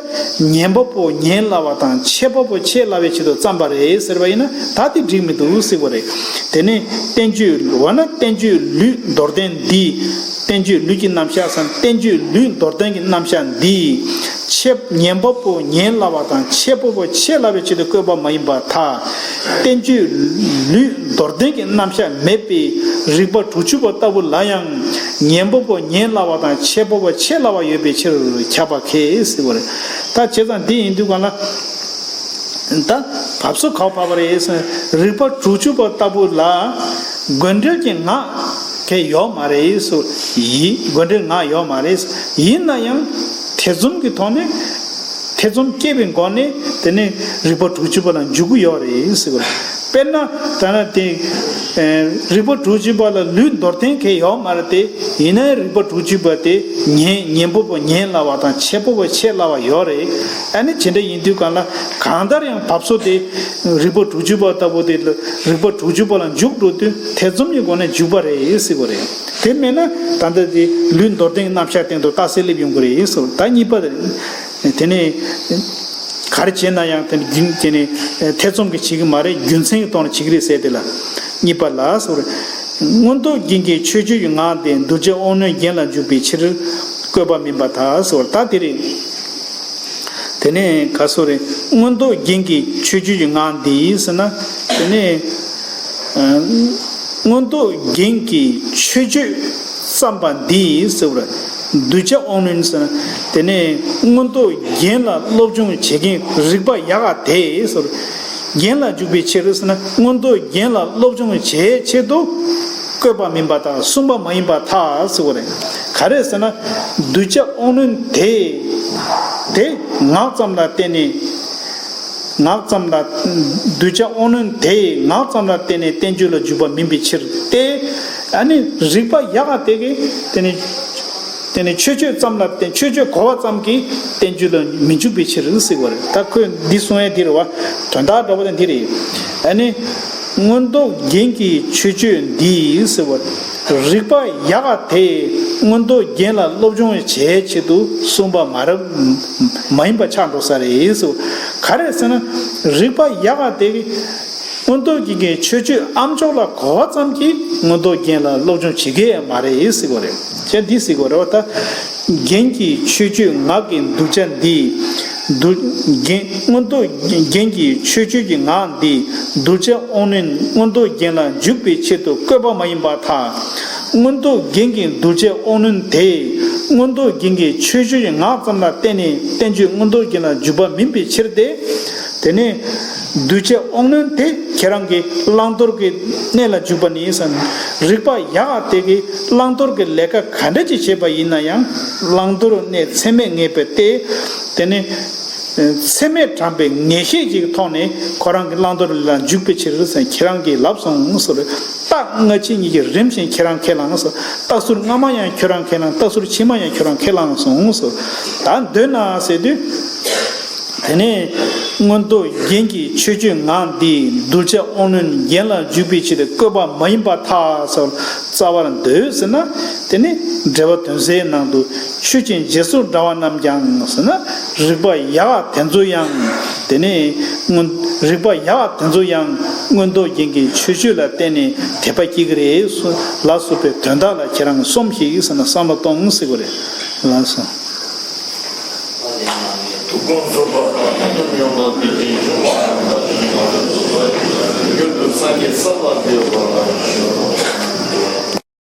ཉན་པ་པོ་ཉན་སླ་བ་དང་འཆད་པ་པོ་འཆད་སླ་བའི་ཆེད་དུ་བརྩམས་པ་རེད་ཟེར་བ་ཡིན་ན་ད་དེ་འགྲིག་མི་འདུག་ཟེར་བ་རེད། དེ་ནས་བསྟན་བཅོས་འོ་ན་བསྟན་བཅོས་ལུས་མདོར་བསྟན་འདི། བསྟན་བཅོས་ལུས་ཀྱི་རྣམ་གཞག་སམ་བསྟན་བཅོས་ལུས་མདོར་བསྟན་གྱི་རྣམ་གཞག་འདི། འཆད་ཉན་པ་པོ་ཉན་སླ་བ་དང་འཆད་པ་པོ་འཆད་སླ་བའི་ཆེད་དུ་བཀོད་པ་མ་ཡིན་པར་ཐལ། བསྟན་བཅོས་ལུས་མདོར་བསྟན་གྱི་རྣམ་གཞག་མེད་པའི་རིགས་པ་དྲུག་ཅུ་པ་ལྟ་བུ་ལ་ཡང་ཉན་པ་པོ་ཉན་སླ་བ་དང་འཆད་པ་པོ་འཆད་སླ་བ་ཡོད་པའི་ཕྱིར་ཁྱབ་པ་ཁེལ་ཟེར་བ་རེད། ད་བྱས་ཙང་འདི་ཡིན་དུས་གང་ལ། ད་བབས་སོ་ག་བ་བབས་པ་རེད་ཟེར་ན། རིགས་པ་དྲུག་ཅུ་པ་ལྟ་བུ་ལ་དགོས་འབྲེལ་གྱི་ངག་གལ་ཡོད་མ་རེད་ཟེར། ཡིན། དགོས་འབྲེལ་ངག་ཡོད་མ་རེད། ཡིན་ན་ཡང་ཐེ་ཚོམ་གྱི་ཐོག་ནས་ཐེ་ཚོམ་སྐྱེས་པའི་སྒོ་ནས་དེ་ནས་རིགས་པ་དྲུག་ཅུ་པ་ལ་འཇུག་གི་ཡོད་རེད་ཟེར་བ་རེད། དཔེར་ན་ད་ན་དེ་རིགས་པ་དྲུག་ཅུ་པ་ལ་ལུས་མདོར་བསྟན་གལ་ཡོད་མ་རེད་དེ། ཡིན་ནའི་རིགས་པ་དྲུག་ཅུ་པ་དེ་ཉན་ཉན་པ་པོ་ཉན་སླ་བ་དང་འཆད་པ་པོ་འཆད་སླ་བ་ཡོད་རེད། ཨ་ནི་དེ་འདྲ་ཡིན་དུས་གང་ལ་གང་ལྟར་ཡང་བབས་སོ་དེ་རིགས་པ་དྲུག་ཅུ་པ་ལྟ་བུ་དེ་ལ་རིགས་པ་དྲུག་ཅུ་པ་ལ་འཇུག་འགྲོ་དུས་ཐེ་ཚོམ་གྱི་སྒོ་ནས་འཇུག་པ་རེད་ཟེར་བ་རེད། དེ་མེད་ན་ད་ལྟ་དེ་ལུས་མདོར་བསྟན་རྣམ་གཞག་སྟེང་དུ་རྟགས་གསལ་སླེབས་ཡོང་གི་རེད་ཟེར། ད་གཉིས་པ་དེ་ནས་ག་རེ་བྱས་ན་ཡང་དེ་ནས་རྒྱུན་དེ་ནས་ཐེ་ཚོམ་གྱི་བྱེད་ཀྱི་མ་རེད། རྒྱུ་མཚན་གྱི་ཐོག་ནས་བྱེད་ཀྱི་རེད་ཟེར་དེ་ལ་གཉིས་པ་ལ་ཟེར། མངོན་རྟོགས་རྒྱན་གྱི་མཆོད་བརྗོད་ཀྱི་ངག་དེ་གདུལ་བྱ་དབང་རྣོན་རྒྱན་ལ་འཇུག་པའི་ཕྱིར་བཀོད་པ་མིན་པར་ཐལ་ཟེར་བ་ད་དེ་རེད། དེ་ནས་ག་སོ་རེད། མངོན་རྟོགས་རྒྱན་གྱི་མཆོད་བརྗོད་ཀྱི་ངག་འདི་ཟེར་ན། དེ་ནས་ཨ་མངོན་རྟོགས་རྒྱན་གྱི་མཆོད་བརྗོད་བརྩམས་པ་འདི་ཟེར་བ་རེད། གདུལ་བྱ་དབང་རྣོན་ཟེར་ན། དེ་ནས་མངོན་རྟོགས་རྒྱན་ལ་སློབ་སྦྱོང་བྱེད་མཁན་རིག་པ་ཡག་ག་དེ་ཟེར། རྒྱན་ལ་འཇུག་པའི་ཕྱིར་ཟེར་ན། མངོན་རྟོགས་རྒྱན་ལ་སློབ་སྦྱོང་བྱེད་ཆེད་དུ་བཀོད་པ་མིན་པར་ཐལ། གསུངས་པ་མ་ཡིན་པར་ཐལ་ཟེར་བ་རེད། ག་རེ་ཟེར་ན། གདུལ་བྱ་དབང་རྣོན་དེ་དེ་ངག་ཙམ་ལ་བརྟེན་ནས། ངག་ཙམ་ལ། གདུལ་བྱ་དབང་རྣོན་དེ་ངག་ཙམ་ལ་བརྟེན་ནས་བསྟན་བཅོས་ལ་འཇུག་པ་མིན་པའི་ཕྱིར་ཏེ། ཨ་ནི་རིག་པ་ཡག་ག་དེ་གིས་དེ་ནི་དེ་ནི་མཆོད་བརྗོད་ཙམ་ལ་བརྟེན། མཆོད་བརྗོད་གོ་བ་ཙམ་གྱིས་བསྟན་བཅོས་ལ་མི་འཇུག་པའི་ཕྱིར་ཟེར་བ་རེད། ད་ཁོས་འདི་གསུང་ཡས་འདི་རེད་བ། དོན་དག་འདྲ་བོ་དེ་འདི་རེད། ཨ་ནི་མངོན་རྟོགས་རྒྱན་གྱི་མཆོད་བརྗོད་འདི་ཟེར་བ། རིག་པ་ཡག་ག་དེ་མངོན་རྟོགས་རྒྱན་ལ་སློབ་སྦྱོང་བྱེད་ཆེད་དུ་གསུངས་པ་མ་རབ་མ་ཡིན་པ་ཆགས་འགྲོ་ས་རེད་ཟེར། ག་རེ་ཟེར་ན། རིག་པ་ཡག་ག་དེ་གིས་མངོན་རྟོགས་རྒྱན་གྱི་མཆོད་བརྗོད་ཨ་མཆོག་ལ་གོ་བ་ཙམ་གྱིས་མངོན་རྟོགས་རྒྱན་ལ་སློབ་སྦྱོང་བྱེད་ཀྱི་མ་རེད་ཟེར་བ་རེད། ཁྱེད་འདི་ཟེར་བ་རེད་བ་ད། རྒྱན་གྱི་མཆོད་བརྗོད་ངག་གི་གདུལ་བྱ་འདི། གདུལ་རྒྱན། མངོན་རྟོགས་རྒྱན་གྱི་མཆོད་བརྗོད་ཀྱི་ངག་འདི་གདུལ་བྱ་དབང་རྣོན་མངོན་རྟོགས་རྒྱན་ལ་འཇུག་པའི་ཆེད་དུ་བཀོད་པ་མ་ཡིན་པར་ཐལ། མངོན་རྟོགས་རྒྱན་གྱི་གདུལ་བྱ་དབང་རྣོན་དེ་མངོན་རྟོགས་རྒྱན་གྱི་མཆོད་བརྗོད་ཀྱི་ངག་ཙམ་ལ་བརྟེན་ནས་བསྟན་བཅོས་མངོན་རྟོགས་རྒྱན་ལ་འཇུག་པ་མིན་པའི་ཕྱིར་ཏེ། དེ་ནས་གདུལ་བྱ་དབང་རྣོན་དེ་ཁྱེད་རང་གི་བླང་དོར་གྱི་གནས་ལ་འཇུག་པ་ནི་ཟེར། རིག་པ་ཡག་ག་དེ་གིས་བླང་དོར་གྱི་ལས་ཀ་ག་འདྲ་ཅིག་བྱས་པ་ཡིན་ན་ཡང་བླང་དོར་གནས་ཚད་མས་ངེས་པའི་ཏེ། དེ་ནི་ཚད་མས་དྲངས་པའི་ངེས་ཤེས་ཀྱི་ཐོག་ནས་ཁོ་རང་གི་བླང་དོར་ལ་འཇུག་པའི་ཕྱིར་ཟེར་ཁྱེད་རང་གིས་ལབ་སོང་ཟེར། རྟགས་སྔ་ཕྱི་གཉིས་ཀྱིས་རིམ་བཞིན་ཁྱེད་རང་ཁས་བླངས་ཟེར། རྟགས་ཟུར་སྔ་མ་ཡང་ཁྱོད་རང་ཁས་བླངས། རྟགས་ཟུར་ཕྱི་མ་ཡང་ཁྱོད་རང་ཁས་བླངས་སོང་ཟེར། ད་འདོད་ན་ཟེར་དུས། དེ་ནས་མངོན་རྟོགས་རྒྱན་གྱི་མཆོད་བརྗོད་ངག་འདི་གདུལ་བྱ་དབང་རྣོན་རྒྱན་ལ་འཇུག་པའི་ཕྱིར་བཀོད་པ་མ་ཡིན་པར་ཐལ་ཟེར། རྩ་བར་འདོད་ཟེར་ན། དེ་ནི་འགྲེལ་པ་དོན་གསལ་ནང་དུ་ཆོས་ཅན་རྗེས་སུ་འབྲང་བ་རྣམས་ཀྱང་ཟེར་ན། རིག་པ་ཡག་དེ་ཚོ་ཡང་། དེ་ནས་མངོན། རིག་པ་ཡག་དེ་ཚོ་ཡང་མངོན་རྟོགས་རྒྱན་གྱི་མཆོད་བརྗོད་ལ་བརྟེན་ནས་དད་པ་སྐྱེ་གི་རེད་ལ་སོགས་པའི་དོན་དག་ལ་ཁྱེད་རང་སོམས་ཤིག་ཟེར་ན་བསམ་བློ་གཏོང་ཟེར་གི་རེད་ལགས་སོ།